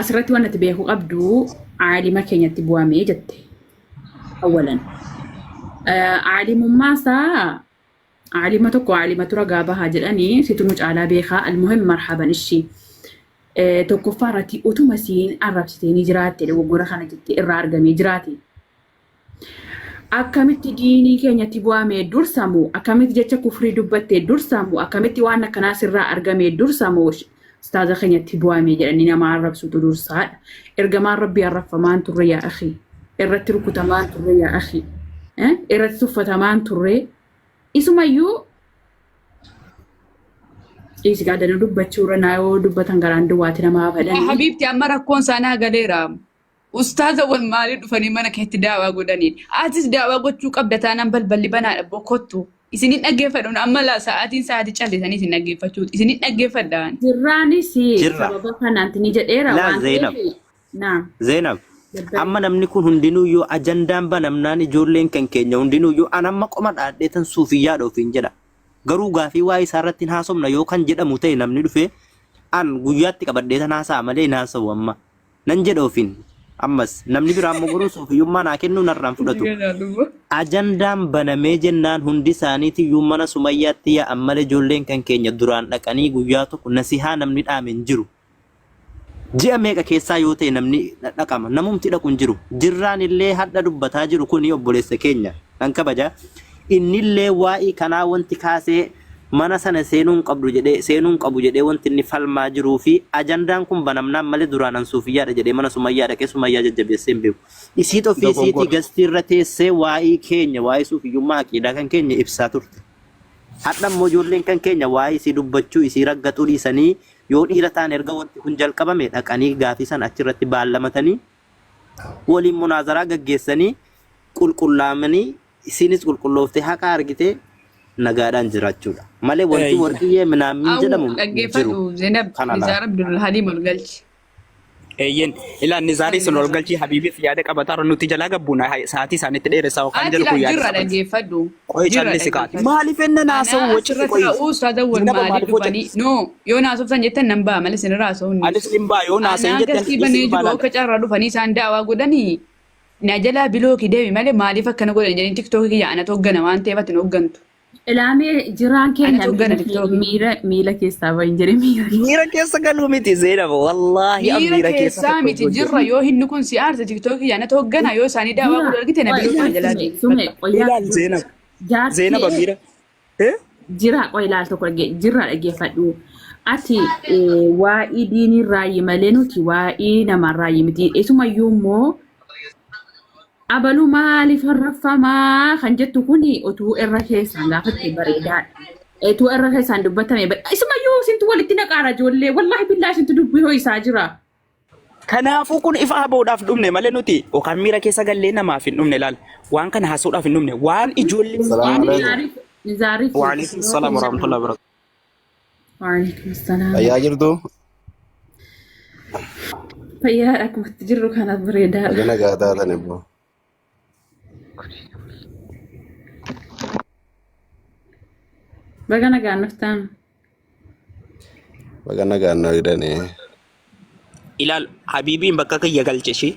asirratti waan ati beekuu qabdu aalima keenyatti bu'amee jette. Awwalan. Aalimummaa isaa aalima tokko aalimatu ragaa bahaa jedhanii situ nu caalaa beekaa almuhim marhaban ishii. Tokkoffaa irratti utuma siin arrabsitee ni jiraatte dogoggora kana jettee irraa argamee jiraate. Akkamitti diinii keenyatti bu'amee dursamu, akkamitti jecha kufrii dubbattee dursamu, akkamitti waan akkanaa sirraa argamee dursamu ustaaza keenyatti bu'amee jedhanii nama arrabsutu dursaadha. Ergamaan Rabbii arrabfamaan turre yaa akhi. Irratti rukutamaan turre yaa akhi. Irratti tuffatamaan turre. Isumayyuu dhiisi gaadana dubbachuu irra naa yoo dubbatan garaan duwwaati nama hafadhanii. Habiibti amma rakkoon isaanii galeera. Ustaaza wal maalii dhufanii mana keetti daawaa godhaniin. Atis daawaa gochuu qabda taanaan balballi banaadha bokkottu. Isinin dhaggeeffadhu amma laa sa'aatiin sa'aatii callisanii isin dhaggeeffachuuti. Isinin dhaggeeffadhaan. Jirraanis Jirra. sababa kanaatti ni jedheera Laa waan Zeenab. ta'eef. Naam. Zeenab. Dabbali. Amma namni kun hundinuu yoo ajandaan banamnaan ijoolleen kan keenya hundinuu yoo an amma qoma dhaadhee tan suufiyyaadha ofiin jedha. Garuu gaafii waa'ee isaa irratti hin haasofna yoo kan jedhamu ta'e namni dhufee an guyyaatti qabadhee tan haasa'a malee hin haasa'u amma. Nan jedha ofiin. Ammas namni biraa immoo garuu suufiyyummaa naa kennuu narraan fudhatu. Ajandaan banamee jennaan hundi isaaniitiyyuu mana Sumayyaatti yaa'an malee ijoolleen kan keenya duraan dhaqanii guyyaa tokko nasihaa namni dhaame hin jiru. Ji'a meeqa keessaa yoo ta'e namni dhaqama. Namumti dhaqu hin jiru. Jirraan illee hadha dubbataa jiru kuni obboleessa keenya. Nan kabaja. Innillee waa'ee kanaa wanti kaasee mana sana seenuu hin qabdu jedhee seenuu hin qabu jedhee wanti inni falmaa jiruu fi ajandaan kun banamnaan malee duraan an suufiyyaadha jedhee mana Sumayyaa dhaqee Sumayyaa jajjabeessee hin beeku. Isiit ofii isiitii Dogongora. gastii irra teessee waa'ee keenya waa'ee suufiyyummaa aqiidaa kan keenya ibsaa turte. Hadha immoo ijoolleen kan keenya waa'ee isii dubbachuu isii raggaxuu dhiisanii yoo dhiira ta'an erga wanti kun jalqabame dhaqanii gaafii sana achirratti baallamatanii waliin munaazaraa gaggeessanii qulqullaamanii isiinis qulqullooftee haqa argitee nagaadhaan jiraachuudha. Malee wanti warqiyyee minaammin Awu jedhamu hin jiru. dhaggeeffadhu Zeenab Kana Nizaar laala. Abdul Haliim ol galchi. Eeyyen ilaa nizaarii sun ol galchii habiibiif yaada qabataarra nuti jalaa gabbuuna sa'aatii isaanitti dheeressaa yookaan Ati jedhu laa kun yaada jirra isaa dhaggeeffadhu. Qoy Jirra callisi kaati. dhaggeeffadhu. Maaliif enna naasa'u Anaa wacci asirratti qoy. ka'uu ustaaza wal Zinaba maalii maaliif dhufanii wacci? no yoo naasoftan jettan nan ba'a malee isin irraa haasa'uun Anis nin ba'a yoo naasa'in Anaa jettan gastii isin banee jiru baala. akka carraa dhufanii isaan daawaa godhanii na jalaa bilookii deemi malee maaliif akkana godhan jedhanii tiktookii kiyya anatu hoggana waan ta'eef ati hin hoggantu. Ilaamee jiraan keenya Anatu hoggana miila tiktookii. miira miila keessaa bahin jedhee miira. Miira keessa galuu miti Zeenab wallaahi an Miira miira keessa keessaa tokko miti hin jiru. jirra yoo inni kun si aarse tiktookii kiyya anatu hoggana yoo isaanii daawaa Jira. godhu argite na Qoy bilookii na jalaa sume deemi. sume qoyyaa Ilaal Zeenab Zeenab jaartii miira. Eh? Jira qoy ilaal tokko jirra dhaggeeffadhu. Ati waa'ee diinii raayyi malee nuti waa'ee namaa raayyi miti. Isumayyuu immoo abaluu maaliif arrabfamaa kan jettu kuni utuu irra keessaan gaafatte bareedaadha. Utuu irra keessaan dubbatame isumayyuu isintu walitti naqaara ijoollee wallaahi billaa isintu dubbii ho'isaa jira. Kanaafuu kun ifa haboodhaaf dhumne malee nuti yookaan miira keessa gallee namaaf hin dhumne laal. Waan kana haasuudhaaf hin dhumne. Waan ijoolleen Salaamu alaikum. Nizaariif. Waalaikum salaam warahmatullahi wabarakatuh. Waalaikum salaam. Fayyaa jirtu? Fayyaa akkumatti jirru kana bareedaadha. Baga nagaa taatan ebboo. Baga nagaan dhuftaan. Baga nagaan na fidanii. Ilaal Habiibiin bakka kiyya galche ishee.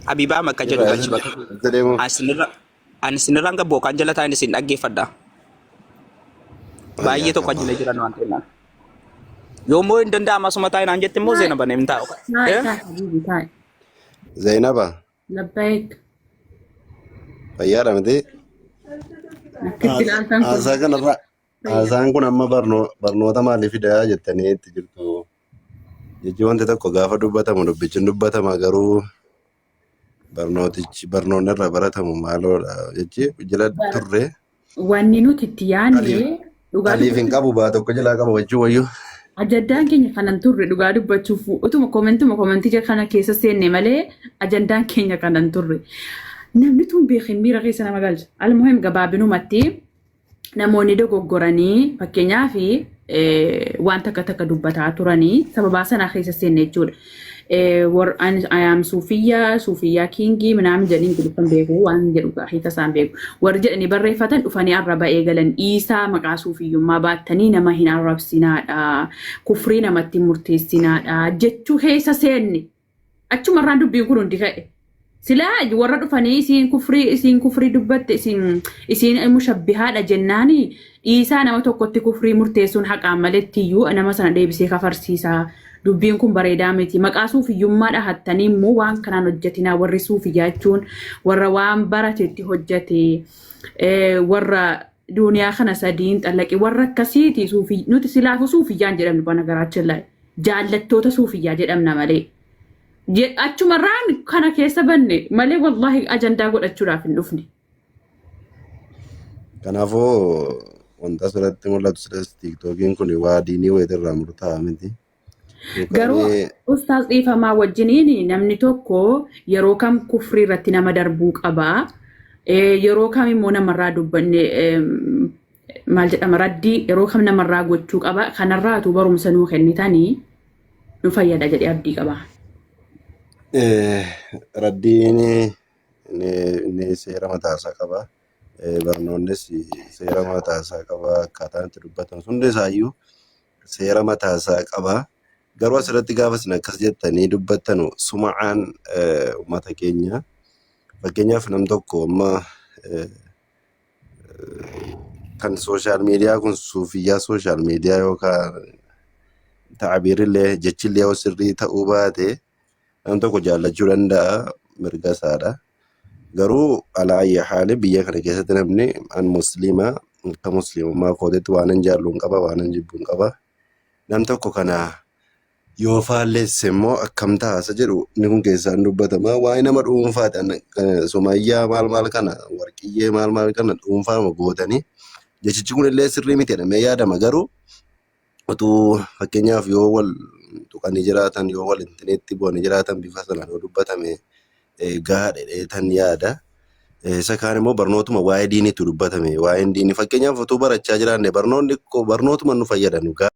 Habiibaa bakka jedhu Irraa galchi bakka. eessa deemu? Asinirra ani sinirraan gabbu yookaan jala taa'in isin dhaggeeffadha. Baay'ee tokko jala jiran waan ta'eef. Yoommoo hin danda'ama asuma taa'in naan jette immoo zeena banee hin taa'u. Taa'i taa'i Habiibi taa'i. Zainaba, Labbaayik. fayyaadha miti? Akkitti ilaaltan kun. Haasaa kanarra haasaan kun amma barnoota maalii fidaa jettanii itti jirtu. Jechi wanti tokko gaafa dubbatamu dubbichi hin dubbatama garuu barnootichi barnoonni irraa baratamu maaloodha jechi jala turre Wanni nuti itti yaadne dhugaa aliif hin dubbachuuf qabu baa tokko jalaa qaba jechuu wayyuu. Ajandaan keenya kanan turre dhugaa dubbachuuf utuma koomentuma koomentii kana keessa seenne malee ajandaan keenya kanan turre. Namni tun beekin miira keessa nama galcha. Almuhim gabaabinumatti namoonni dogoggoranii fakkeenyaaf waan takka takka dubbataa turanii sababaa sanaa keessa seenne jechuudha. Ayaam suufiyyaa suufiyyaa kiingii minaamin jedhanii ingiliffan beeku waan jedhu hiika isaan beeku. Warri jedhanii barreeffatan dhufanii arraba eegalan dhiisaa maqaa suufiyyummaa baattanii nama hin arrabsinaadha. Kufrii namatti hin murteessinaadha jechuu keessa seenne. Achumarraan dubbiin kun hundi ka'e. Silaa warra dhufanii isiin kufrii dubbatte isiin mushabbihaadha jennaani dhiisaa nama tokkotti kufrii murteessuun haqaan maletti iyyuu nama sana deebisee kafarsiisa. Dubbiin kun bareedaa miti. Maqaa suufiyyummaa dhahattanii immoo waan kanaan hojjetinaa warri suufiyyaa jechuun warra waan baratetti hojjete warra duuniyaa kana sadiin xallaqe warra akkasiiti suufii nuti silaafuu suufiyyaan jedhamnu bana garaachin jaallattoota suufiyyaa jedhamna malee. Achumarraan kana keessa banne malee wallaahi ajandaa godhachuudhaaf hin dhufne. Kanaafuu wanta asirratti mul'atu silas tiiktookiin kun waa diinii wayitirraa murtaa'a miti. Garuu Yookaan ustaaz dhiifamaa wajjiniin namni tokko yeroo kam kufrii irratti nama darbuu qabaa. Yeroo kam immoo namarraa dubbanne maal jedhama raddii yeroo kam namarraa gochuu qaba. Kanarraatu barumsa nuu kennitanii nu fayyada jedhee abdii qaba. Raddiin inni seera mataasaa qaba. Barnoonnis seera mataasaa qaba. Akkaataan itti dubbatan hundi isaayyuu seera mataasaa qaba. Garuu asirratti gaafa isin akkas jettanii dubbattanu suma'aan uummata keenya fakkeenyaaf nam tokko amma kan social media kun suufiyyaa social media yookaan ta'abiirillee jechillee yoo sirrii ta'uu baate nam tokko jaallachuu danda'a mirga isaadha. Garuu alaa ayya haali biyya kana keessatti namni an musliima akka musliimummaa kootitti waan an jaallu hin qaba waan an jibbu hin qaba. Nam tokko kana yoo faallesse immoo akkam ta'a isa jedhu inni kun keessaan dubbatama. Waa'ee nama dhuunfaati Sumayyaa maal maal kana warqiyyee maal maal kana dhuunfaama gootanii jechichi kun illee sirrii miti jedhamee yaadama garuu utuu fakkeenyaaf yoo wal tuqanii jiraatan yoo wal intineetti bu'anii jiraatan bifa sanaan yoo dubbatame gahaadha jedheetan yaada. Isa kaan immoo barnootuma waa'ee diiniitu dubbatame. Waa'een diinii fakkeenyaaf utuu barachaa jiraanne barnoonni barnootuma nu fayyada nu gahaa.